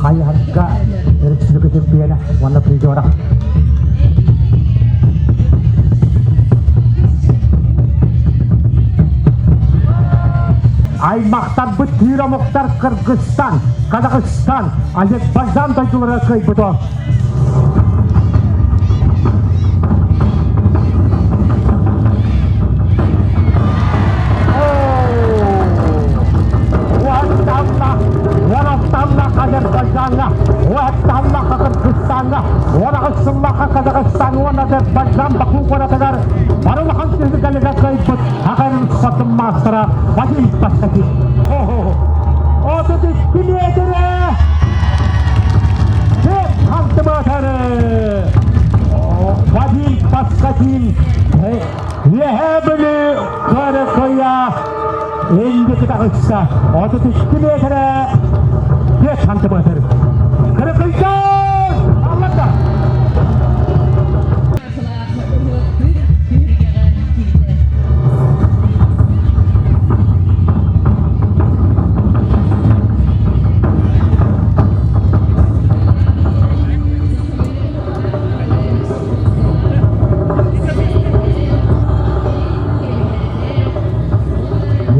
Хайыһарга өрөспүүбүлүкэ чемпиона уонна призера. Аймахтарбыт түүр омуктар Кыргызстан, Казахстан, Азербайджан дойдулара кыайбыта. Азербайджаҥҥа, Уһатталлахха Кыргызстаҥҥа, Ураҕыссыллахха Казахстан уонна Азербайджан Баку куоратыгар бары улахан түһүлгэлэргэ кыайбыт Аҕар спортун маастара Вадим Пастакин. 32 метрэ Төрт сантиметры Вадим Паскатин Үөһээ Бүлүү кырыкыйа инники таҕыста 32 метрэ 5 сантиметр. Кырыкыйдар! Алларда!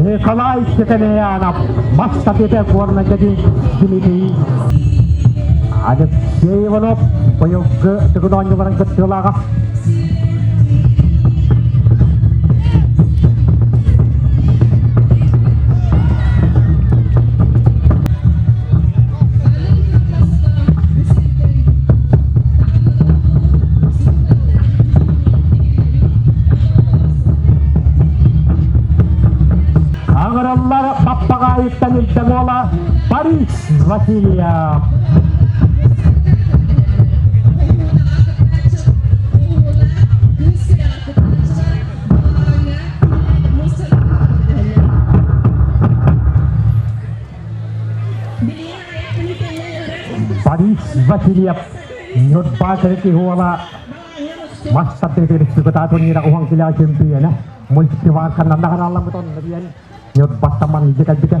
Николай Степаньянов, Мастапете Горнайга Дмитрий Алексей Иванов быйылгы Тыгын оонньууларын кыттыылааҕа. Аҥырыллар Баппаҕаайыттан илдьэн уола Борис Васильев. Борис Васильев Ньурба киһи уола мас тардыытыгар республикатааҕы турнира уһун килэҕэ чөмпүйүөнэ мультиварканан наҕарааламмыт онно диэн Ньурбаттан манныйда кэлбитэ.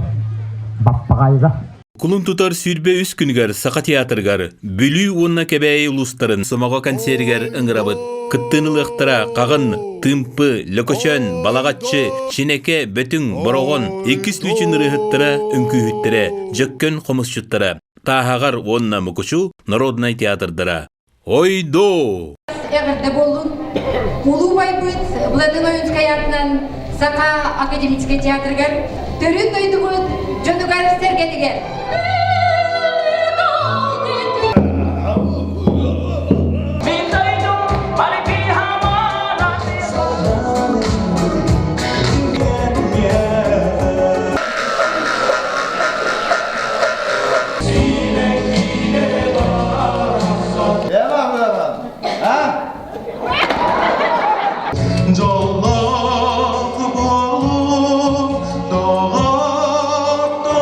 Баппаҕайга. Кулун тутар 23 күнүгэр Саха театрыгар Бүлүү уонна Кэбээйи улуустарын сомоҕо концеригэр ыҥырабыт. Кыттыыны ылыахтара Хаҕын, Тыымпы, Лөкөчөөн, Балаҕаччы, Чинэкэ, Бөтүҥ, Бороҕон, иккис лүүчүн ырыаһыттара, үҥкүүһүттэрэ, Дьөккөн хомусчуттара, Тааһаҕар уонна Мукучу народнай театрдара. Ойдоо! Эҕэрдэ буоллун! Улуу байбыт Владимир Ойунскай аатынан Саха академическай театрыгар төрүт дойдубут дьонугар-сэргэтигэр Дьоллоох буолуу доҕотто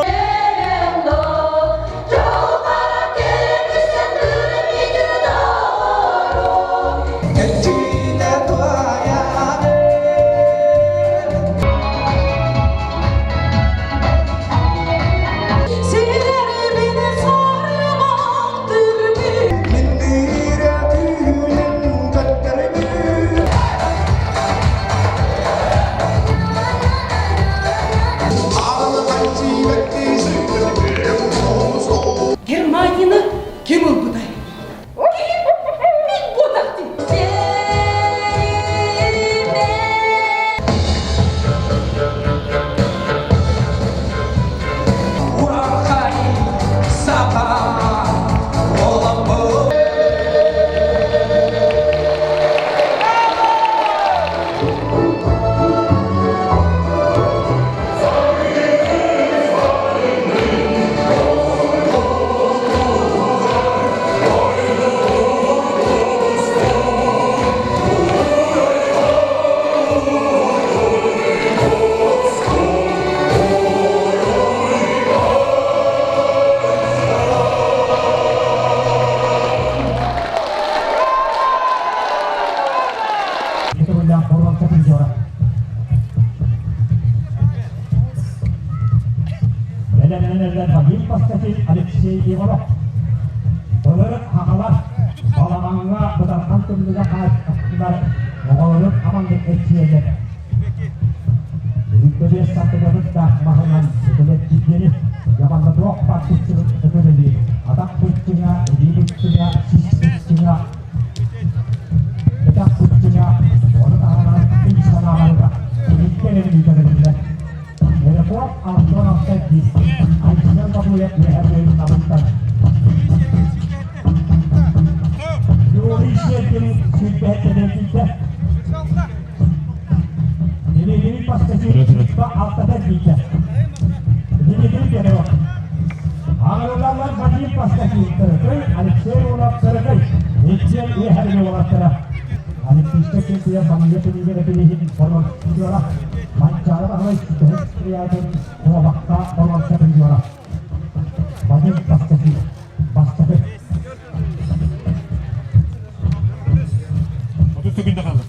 Кэрчиинэ туһайаҕын Миндиирэ түүнүн көттөрбүт Германияны ким ылбытай? Мин буотахтын. Көтөҕүллээх боруонса призера. Бэлэмнэнэллэр Вадим Пастатин, Алексей Егоров. Былыр хахалар балаҕаҥҥа бытархан тымныга хааччахтар оҕолорун аманнык эччийэллэр. Бүгүҥкү сардыгабыттаах маһынан үтүлэттиини ябанна туох баар быччыгын өтөлөлүү атах быччыҥа, илии быччыҥа, сис быччыҥа, Кэтэх быччыҥа, ону таһынан ый санааларга иһиккэ эрэнии көмөлүллэр. Эрекуоп алтан алта диир Айсен Бабуев үөһэ бөйүн табыттар. Юрий Сергин сүүрбэһэттэн киирдэ. Дмитрий Пастасин сүүрбэ алтата киирдэ. Дмитрий Петров. Аҕырылаллар Вадим Пастасин Төрөкөй, Алексей Рулов Төрөкөй. Иккиэн үөһэрин уолаттара. Олимпийскай чемпион Бамия Пенигин Пенигин боруонсуйдуора. Манчаары Баһылай Сүтэһик Скрябин куобахха боруонса призера. Вадим Пастасин бастакы. 30 секунда қалды.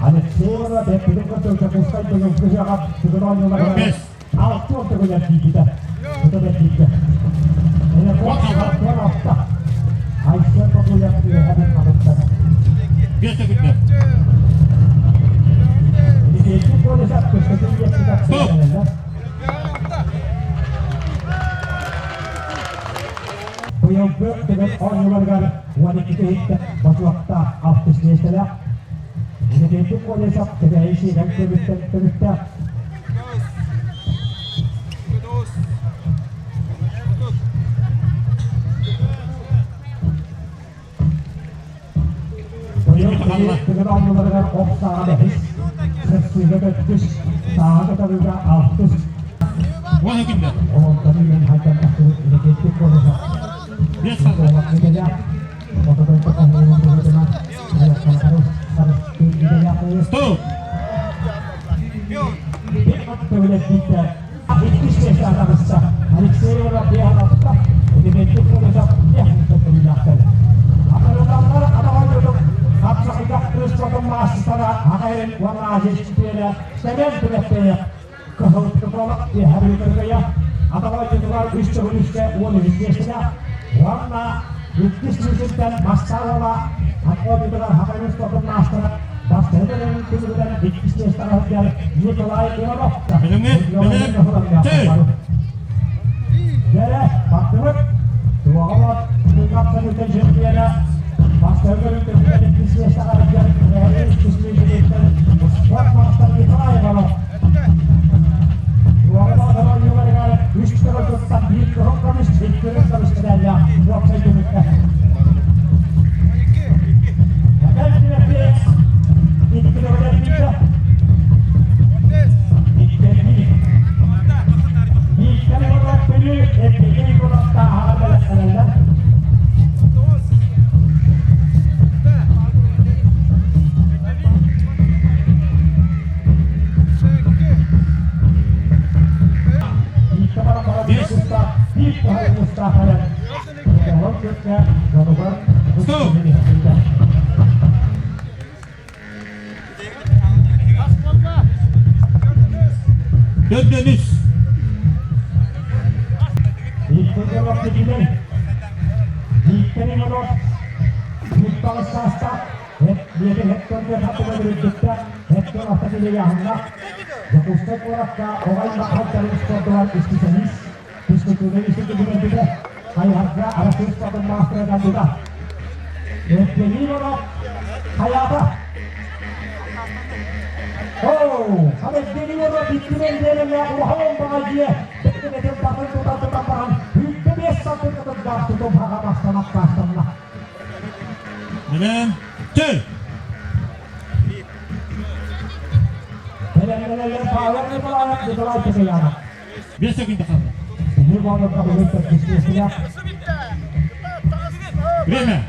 Алексеева бэппитин көрдө Дьокуускай төгүлгү ыһыаҕар сүгүн оонньууларыгар алтыан төгүлэр тиийбитэ. Тута бэрдииргэ. Телефон 66. Айсен Бабуев үөһэ хабыттар. 5 секунда. Дмитрий Колесов Көстөкүүн диэкситэ сыаналанар. Быйылгы түгэн оонньууларыгар 12 иһиттэн бочуоттаах алтыс миэстэлээх. Дмитрий Колесов Кэбээйи сиирэн көбүттэн көбүттээх. Быйыл түгэн оонньууларыгар ох сааҕа бэһис, сырсыыга төрдүс, сааҕа көтөҕүүгэ алтыс. Олонтон үүнэн хайдан тахсыбыт Иннокентий Колесов Стоп! сирин уонна Азия чемпиона Сэмэн Тимофеев кыһыл психолог Үөһээ Аталайдытыгар үс төгүл үскэ 13 миэстэлээх уонна иккис сүүсүттэн Мастаруола Аталайдытыгар Хатайын спордун маастара бастакы түмүгүнэн иккис миэстэҕэ сылдьар Николай Иванов. Дьэрэ, баттыбыт. Туоҕа Капсалыта чемпиона бастакы көрүҥ иккис миэстэҕэ сылдьар иккис миэстэтиттэн спорт маастар Николай Иванов. Үс төгүл биир кыһыл көмүс, икки үрүҥ көмүс медаллаах уопсай түмүккэ. Эдэр Тимофеев икки төгүл эргийдэ. Иккилии. Бииртэн олорор күнү Евгений Егоровтааҕар бэлэхтэнэллэр. Төрдөнүс. Дьокуускай куоракка оҕо аймах дьарык спордугар исписэлиис, физкультурнай институтун хайыһарга Арассыыйа спордун маастара даппыта. Евгений Иванов хайаата? Оо, хам Евгений Иванов иккинэн биэрэллээх улахан баҕа дьиэ бэйэтин батын тутан тутан баран 25 сантиметрдаах тутум хаҕа мастан аккаастанна. Билэн, чөл! 5 секунда қалды. Время.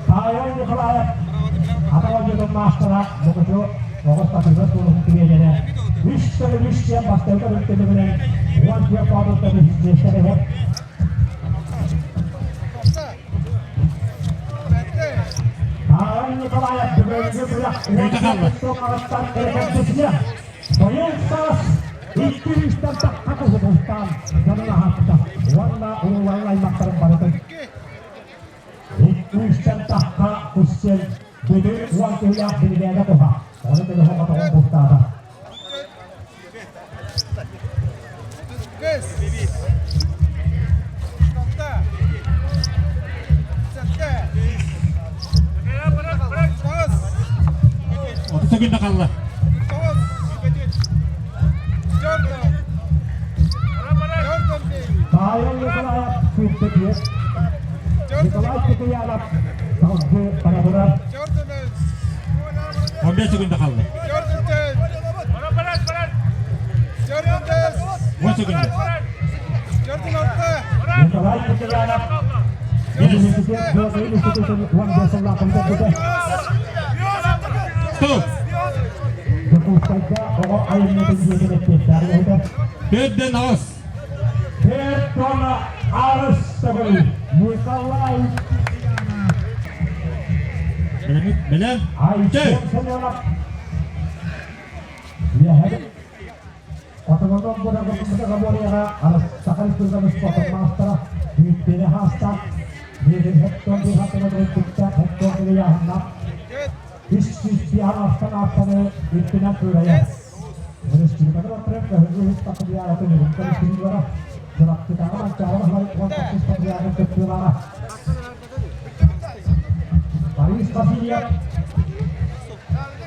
Павел Николаев Атаҕа маастара Мукучу оҕус татыыга суолун тириэньэрэ үс төгүл үс диэн бастакы көрүҥ 14 боотуртан үһүс миэстэни Павел Николаев бүгүҥҥү күрэх уон эрэгэрдисине быйыл саас икки үстэн тахха куһутустаан дьонун аһатта уонна урууларын аймахтарын барытын Иккүүстэн тахха Куссель бүтүн уон киһилээх биригээдэ туһа. Ону төлөһө хотоҕун бултаата. 30 секунда қалды. Павел Николаев сүүрбэ Николай Кутуянов салгыы бара турар. 15 секунда қалды. 10 секунда. Николай Кутуянов Университет Геология институтун 15 сыллаах бүтэрбитэ. Стоп! Дьокуускайга оҕо айымньытын дьиэтин эппиэттээх үлэһитэ. Төрдөн аҕыс. Төрт тонна аҕыс төгүл Николай Бэлэм? Айсен Семенов Үөһэ Отононон Бырагаборияҕа Саха Республикатын спортун маастара Дмитрий Хаастаах Биирин Хектон Быһатына кытта Хектон Ильяһыннаах 300 ааттаны үрдүнэн кыырайар. Республиканы отряд көһүгү үс патриаратын үрүҥтэн үстүнүлара, Чурапчытааҕы Манчаары Баһылай 19 патриархын кыттыылааҕа. Борис Васильев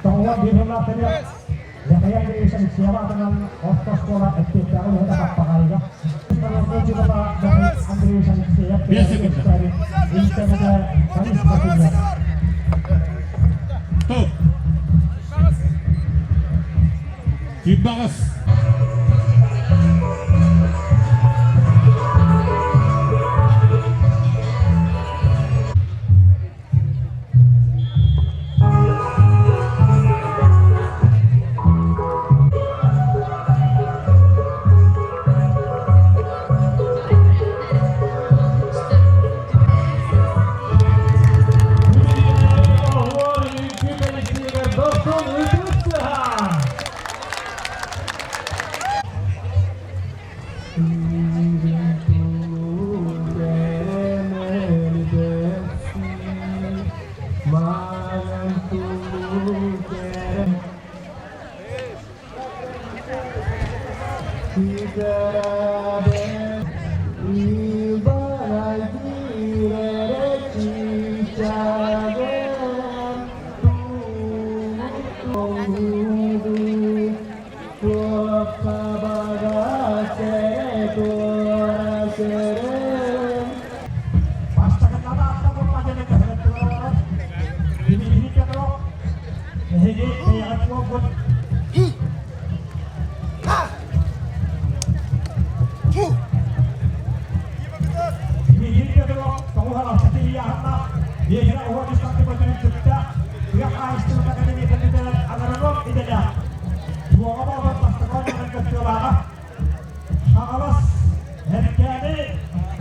тоҕуон биир сыллаах төрүөт Яхая Андреевич Алексеева атынан орто оскуола эппиэттээҕи үлэһитэ Хаппаҕаайыга Андреевич Алексеев Интэмэтэ Борис Васильев Стоп! Кирбаҕас! буолбут. Дмитрий Петров тоҕус тиийээһиннээх биэһинэ уһун сантиметрын түптэ тыа хаһаайыстыбатын академиятын бүтэрэн агроном идэлээх Туоҕа Боотур бастакы оонньууларын кыттыылааҕа Хаҥалас Эркээни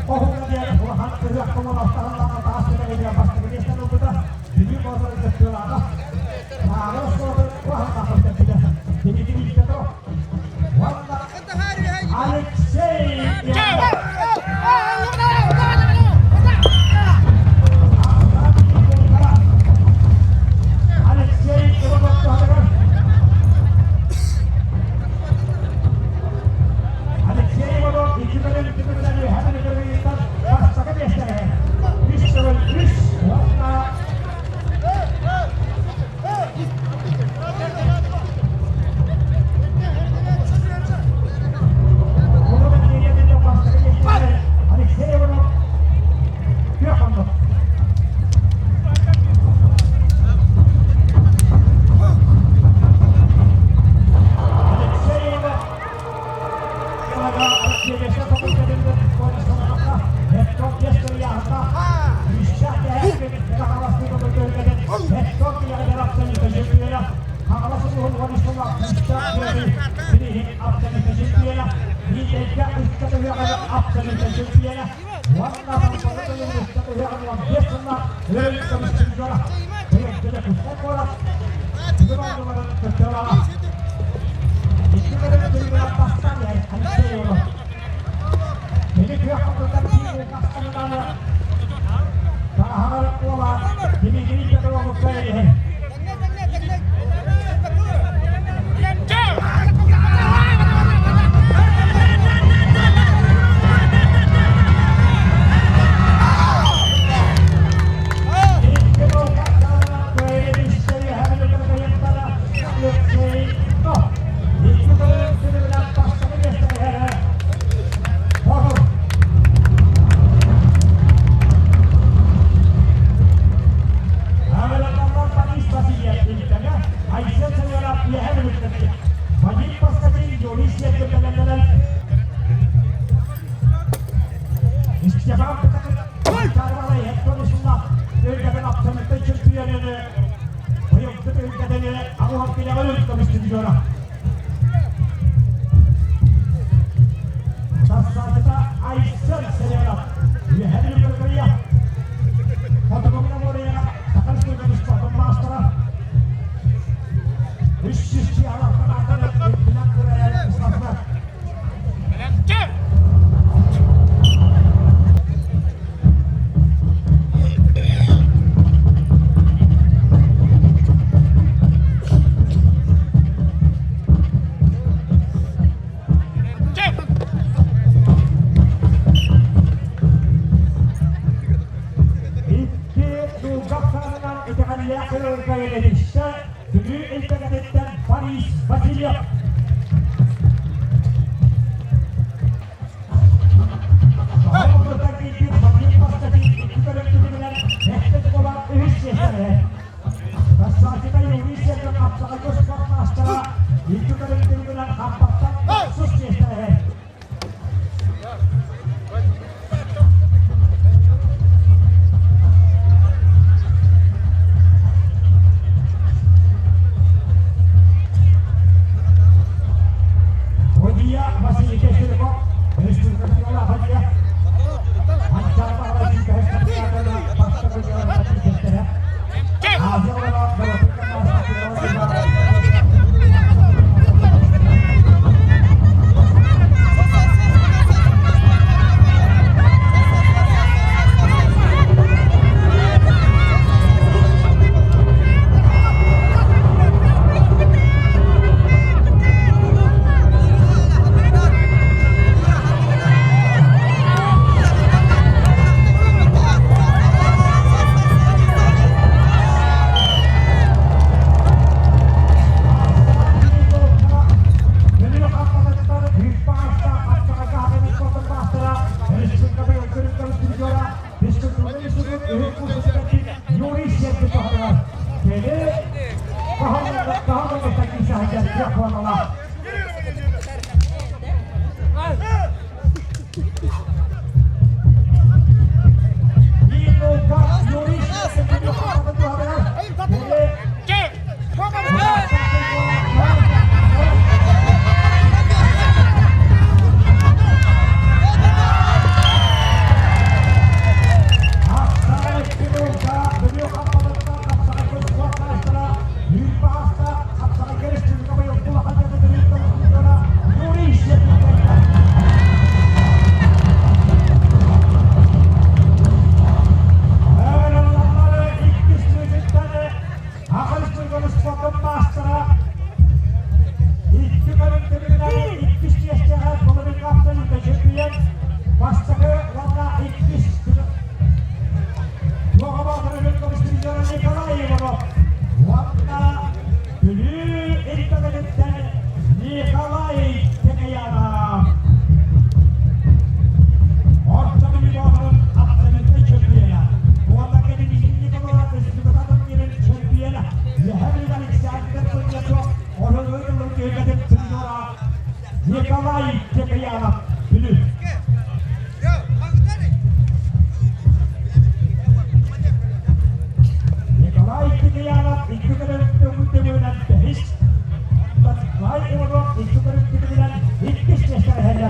хоһууна диэн улахан ыһыах коммуналтарынан таас түмэлигэр бастакы миэстэни ылбыта Бүлүү Боотурун кыттыылааҕа Сааҕыр оскуолатын улахан көрдөрбүтэ Дмитрий Петров уонна Алексей Иванов. Алексей Иванов туһатыгар Алексей Иванов икки көрүҥ түмүгүнэн үөһээ Бүлүүттэн бастакы миэстэҕэ үс төгүл үс уонна Алексей Иванов күөх оннук. Алексей Иванов Дмитрий Петрову кэлиһин. Икки дулгах саҕанан итэҕэллээх өлөргө Бүлүү Илбэҥэтиттэн Борис Васильев. Николай Киприянов, Бүлүү. Николай Киприянов икки көрүҥүнэн бэһис, Николай Иванов икки көрүҥүнэн иккис миэстэҕэ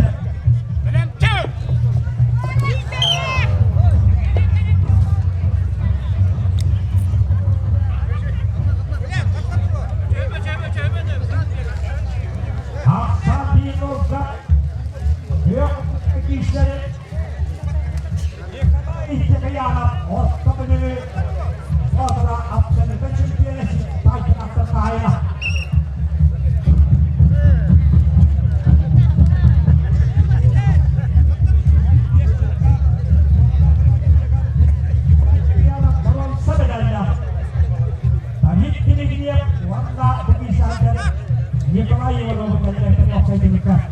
Николай Иванов Николай Тихоянов.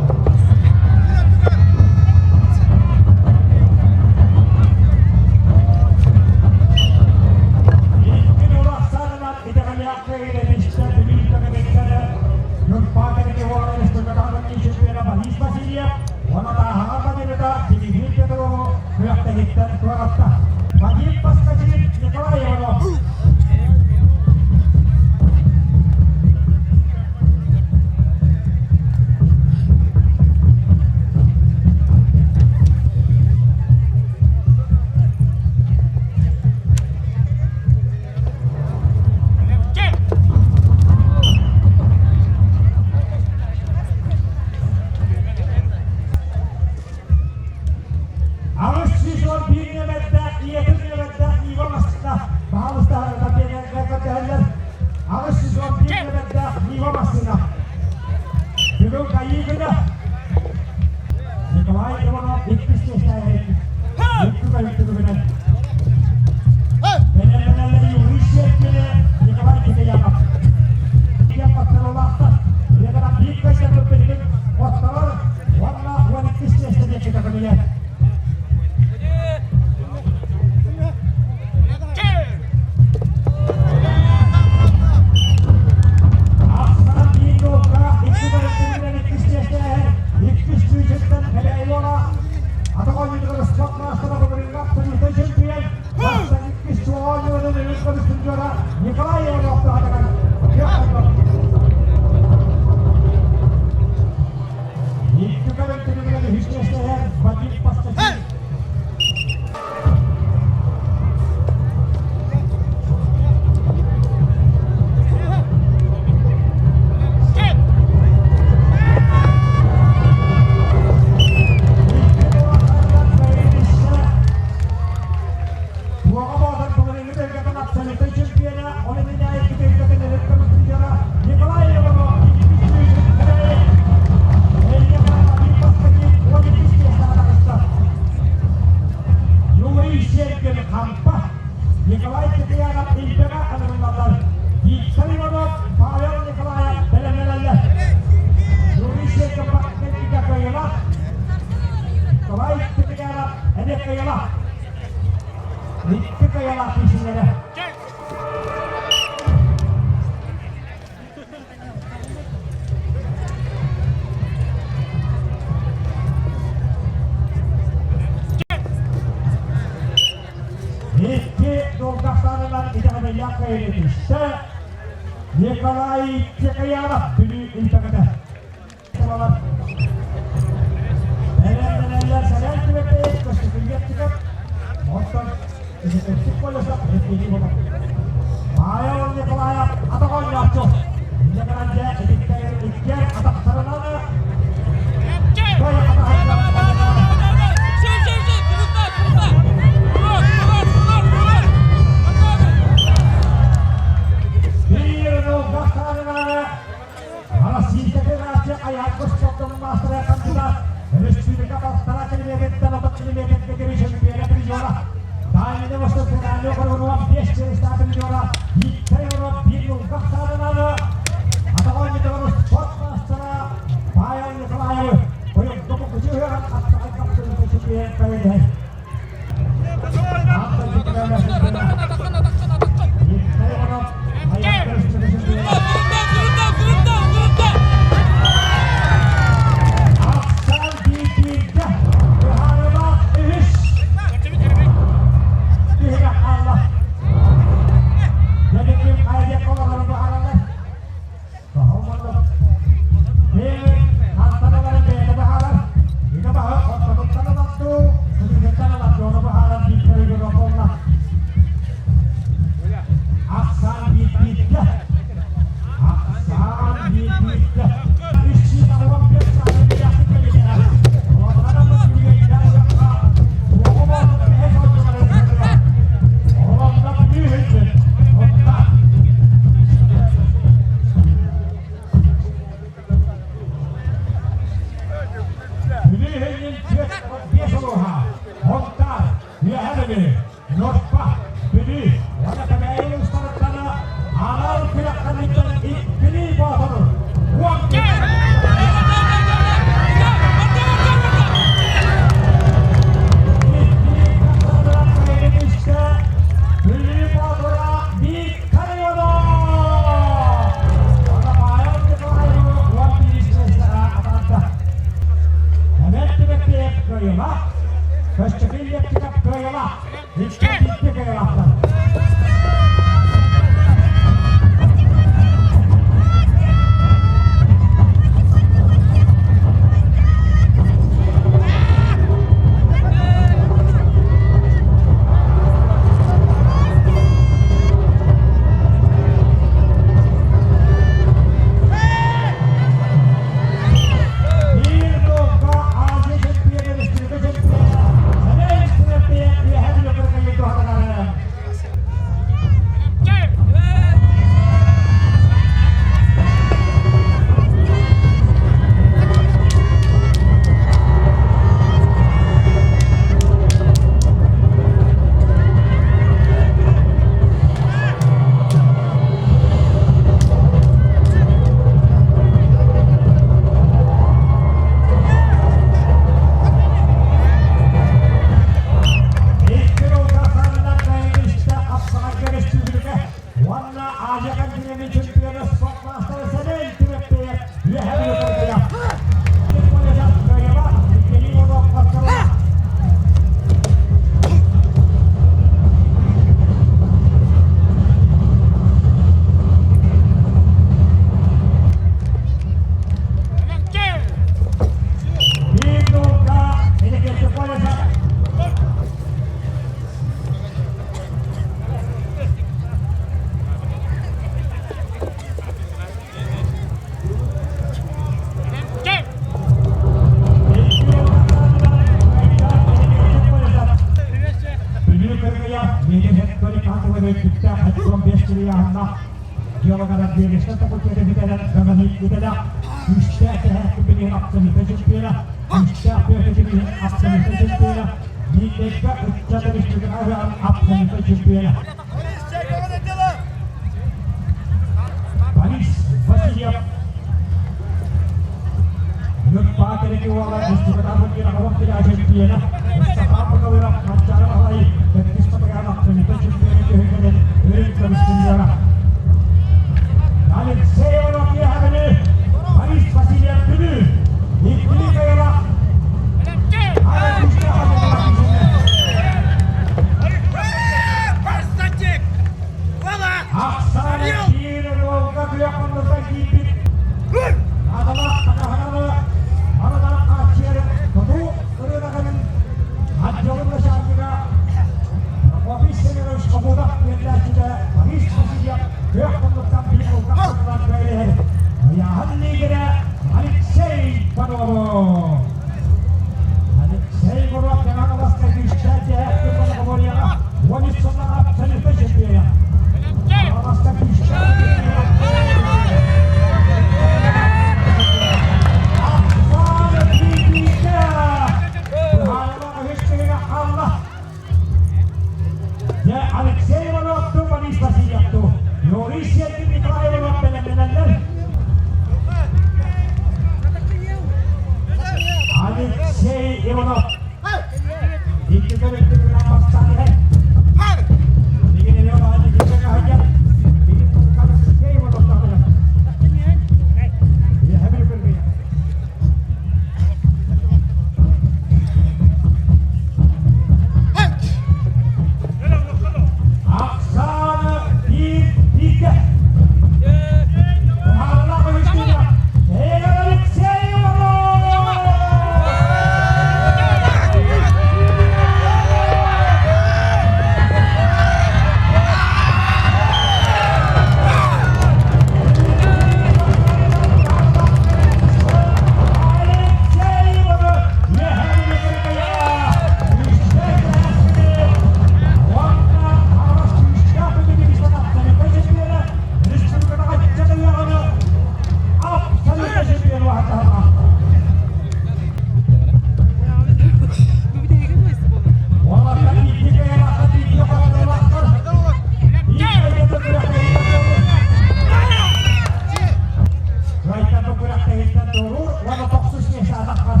күрэхтэһииттэн туоруур уонна тохсус миэстэ атаххар.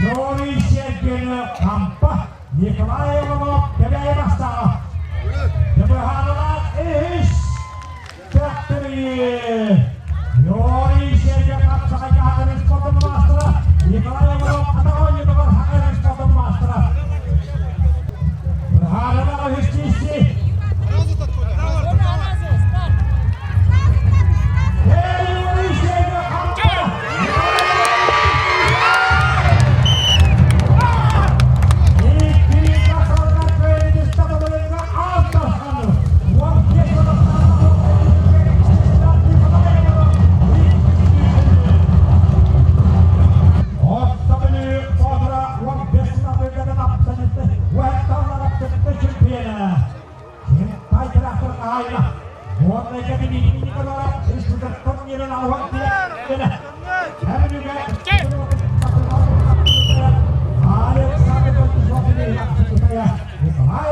Нори Сергеевна Хампа Николай Иванов Кэбээйи бастааҕа. Дьабыһаанылаах үһүс Тэхтэрии Нори Сергеев хапсаҕайга Хагырын спортун маастара Николай Иванов атах оонньуутугар Хагырын спортун маастара. Быһаарылаах үһүс киирсии. Юрий Сергеев Хампа Николай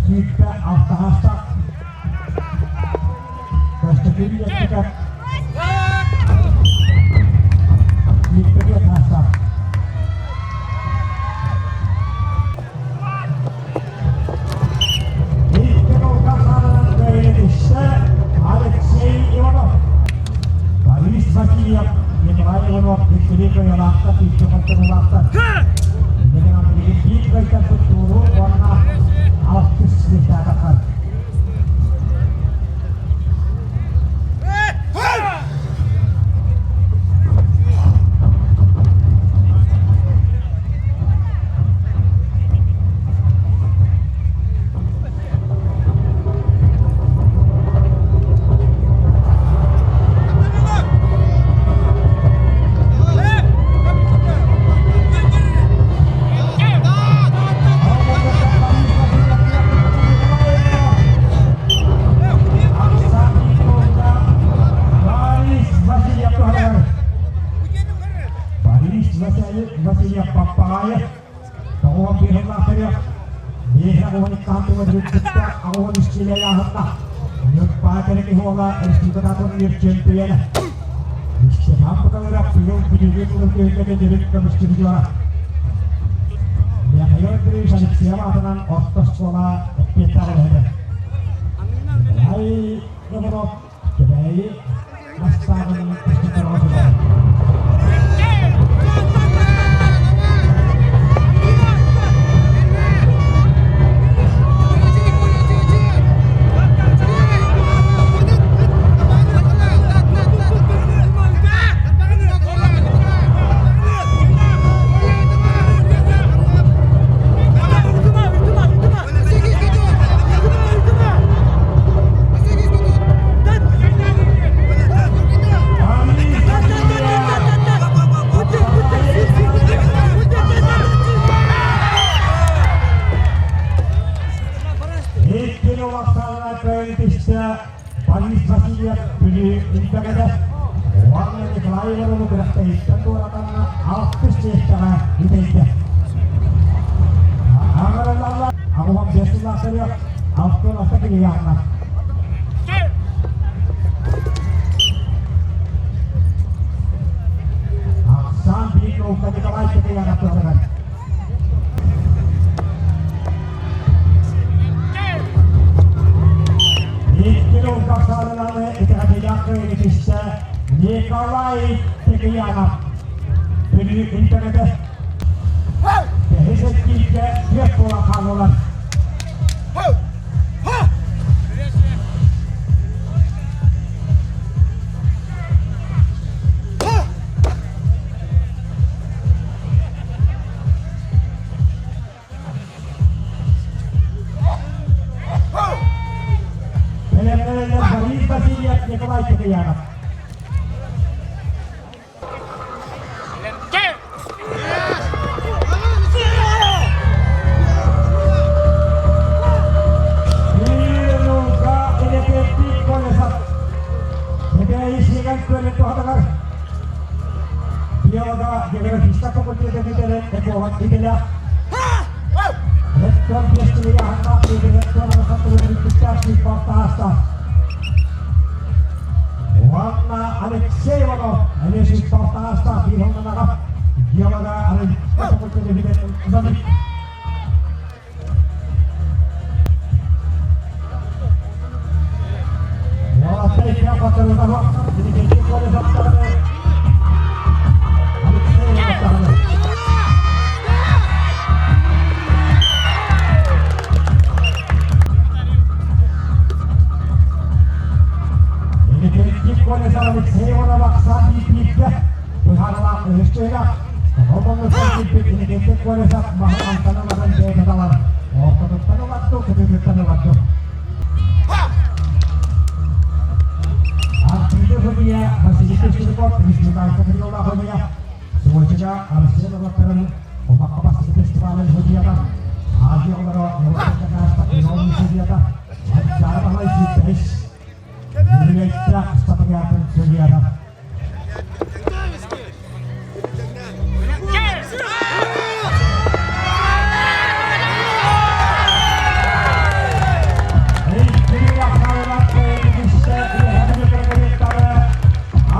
Сүүрбэ алтаһаста Көстөкүүн Лепчиков Виктория Таастаах. Алексей Иванов. Борис Васильев, Николай Иванов, Виктория Кыялаахта, Пиччохоттонулаахта. Билигин биир кайтарбыт тууру уонна алтыс миэстэҕэ Борис Васильев Паппагаев тоҕуһун быыһыллаахтарыах биэһэ оҕон иккаһан тула бүрүккүттэ аҕуһун үскилэ ааһынна Ньурбаа кэрэ киһи уола республикатын чемпиона Степан Бакалыров быйыл Бүлүүгэ тылын түһүлгэтэ дьүрүк көмүс чемпиона Михаил Андреевич Алексеев аатынан орто оскуола эппиэттээх үлэһитэ. Николай Иванов Кэбээйи бастааҕын институторга сылдьар. Иккини улахсаанынан көйөн түстэ Борис Васильев Бүлүү Илбэгэдэ уонна Николай Иванову күрэхтэһииттэн туоратанна алтыс миэстэҕэ бүтэйдэ. Аҕырылалла аҕуһан биэс сыллаахтарыах алтын алта килиһаанна. Николай Текеянов. Бүлүү интэрэтэ. Бэһис эргииргэ түөрт буолан хааллылар. Бэлэмнэнэллэр Борис Васильев, Николай Киприянов. Географическай факультеты бүтэрэн эколог идэлээх Ректор биэстилээх ректор таһаста. Уонна Алексей Иванов эмиэ таһаста биир геолога факультеты бүтэрэн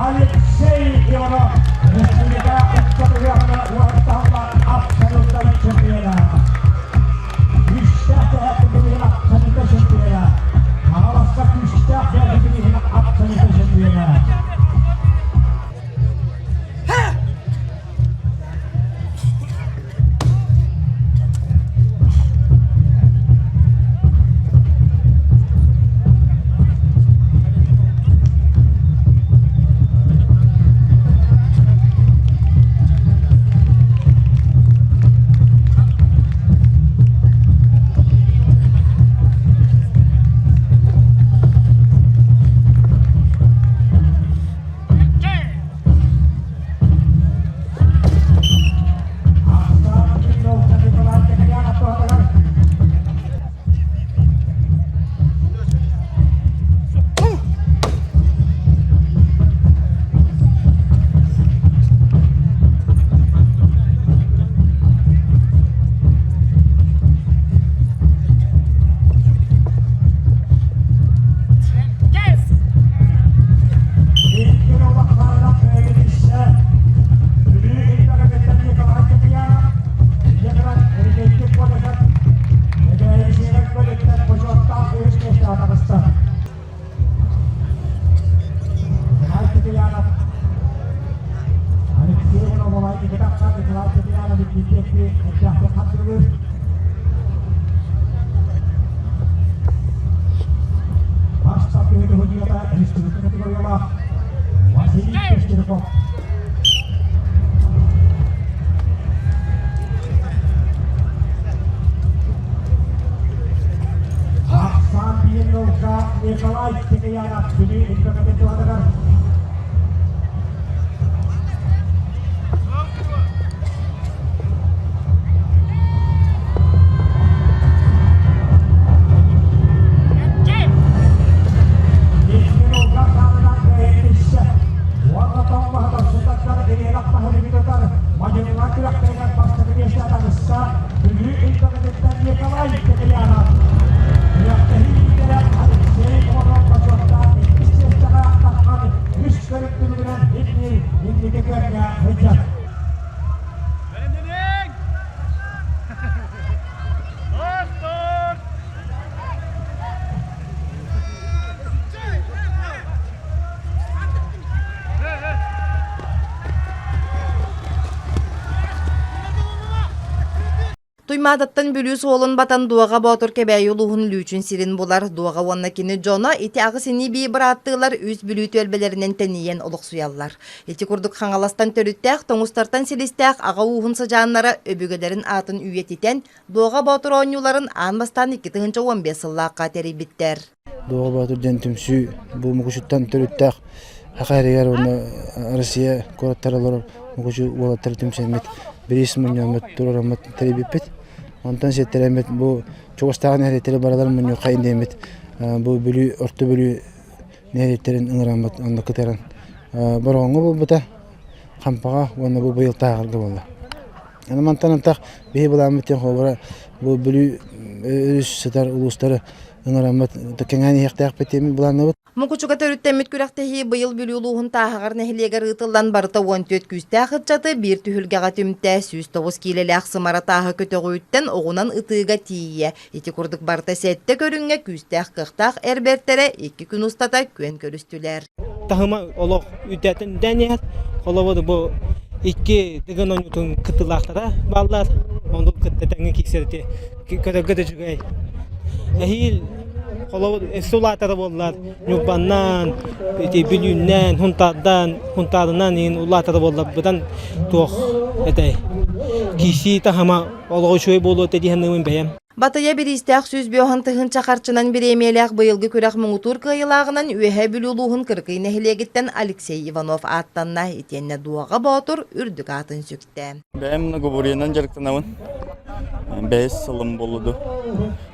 Алексей Иванов Республика абсолютно чемпиона. Күүстээх абсолютно чемпиона. Хаҥаласка күүстээх абсолютно чемпиона. Василий Пестерков. Ахсаан Пиенновка Николай Текеянов Бүлүү инфокапиталатыгар Николай Текеянов. Туймаадаттан Бүлүү суолун батан Дуоҕа Боотур Кэбээйи улууһун Лүүчүн сирин булар. Дуоҕа уонна кини дьоно ити аҕыс ини-бии бырааттыылар үс Бүлүү түөлбэлэринэн тэнийэн олохсуйаллар. Ити курдук Хаҥаластан төрүттээх, тоҥустартан силистээх аҕа ууһун сыдьааннара өбүгэлэрин аатын үйэтитэн, Дуоҕа Боотур оонньууларын аан бастаан 2015 сыллаахха тэрийбиттэр. Дуоҕа Боотур диэн түмсүү бу Мукучуттан төрүттээх Саха сиригэр уонна Россия куораттара олорор Мукучу уолаттара түмсэммит бириис мунньаммыт туруораммыт тэрийбиппит. Онтон сиэттэрэммит бу чугастааҕы нэһилиэктэри барыларын мунньуохха диэммит бу Бүлүү Орто Бүлүү нэһилиэктэрин ыҥыраммыт онно кытаран Бороҕоҥҥо буолбута, Хампаҕа уонна бу быйыл Тааһаҕарга буолла. Аны мантан антах биһи былааммыт диэн холобура бу Бүлүү өрүс сытар улуустары ыҥыраммыт кэҥээн иһиэхтээхпит диэн былааннабыт. Мукучуга төрүттэммит күрэхтэһии быйыл Бүлүү улууһун Тааһаҕар нэһилиэгэр ыытыллан барыта 14 күүстээх ыччаты биир түһүлгэҕэ түмтэ, 109 киилэлээх сымара тааһы көтөҕүүттэн оҕунан ытыыга тиийэ. Ити курдук барыта сэттэ көрүҥҥэ күүстээх кыахтаах эр бэртэрэ икки күн устата күөн көрүстүлэр. Таһыма олох үрдээтин үрдээн иһэр. Холобур бу икки Дыгын оонньуутун кыттыылаахтара бааллар. Ону кытта тэҥҥэ киирсэрити көрөргө да үчүгэй. Эһиил холобур өссө улаатара буоллар Ньурбаннаан, ити Бүлүүннээн, Хунтаардаан, Хунтаарынан иһин улаатара буоллар быдан туох этэй киирсии таһыма олоҕо үчүгэй буолуо этэ дии саныыбын бэйэм. Батыйа бириистээх 105 тыһыынча харчынан бириэмийэлээх быйылгы күрэх муҥутуур кыайыылааҕынан Үөһээ Бүлүү улууһун Кырыкый нэһилиэгиттэн Алексей Иванов ааттанна итиэннэ Дуоҕа Боотур үрдүк аатын сүктэ. Бэйэм многоборьенан дьарыктанабын. Бэһис сылым буолуду.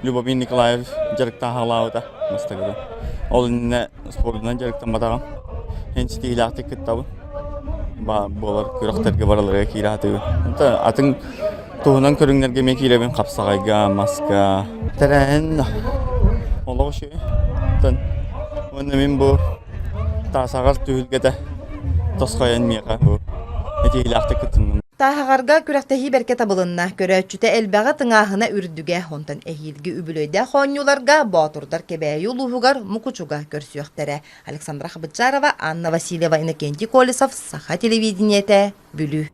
Любовь Николаевич дьарыктааһалаабыта бастакыта. Ол иннинэ спордунан дьарыктамматаҕым. Эн ситиһиилээхтик кыттабын. Буолар күрэхтэргэ барыларыгар киирэ сатыыбын. Атын Туһунан көрүҥнэргэ эмиэ киирэбин хапсаҕайга, маска. Тэрээһин олох үчүгэй. Оттон уонна мин бу Таасаҕар түһүлгэтэ тосхойон миэхэ бу этиилээхтик кытынным. Тааһаҕарга күрэхтэһии бэркэ табылынна. Көрөөччүтэ элбэҕэ, тыҥааһына үрдүгэ. Онтон эһиилги үбүлүөйдээх оонньууларга Боотурдар Кэбээйи улууһугар Мукучуга көрсүөхтэрэ. Александра Хабытжарова, Анна Васильева, Иннокентий Колесов, Саха телевидениетэ, Бүлүү.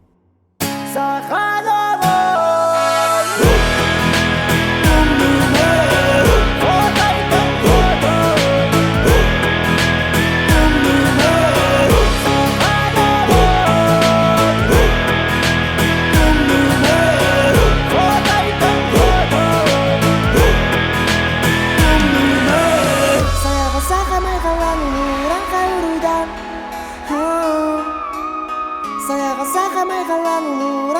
Сайаҕа саха майҕалан улууран.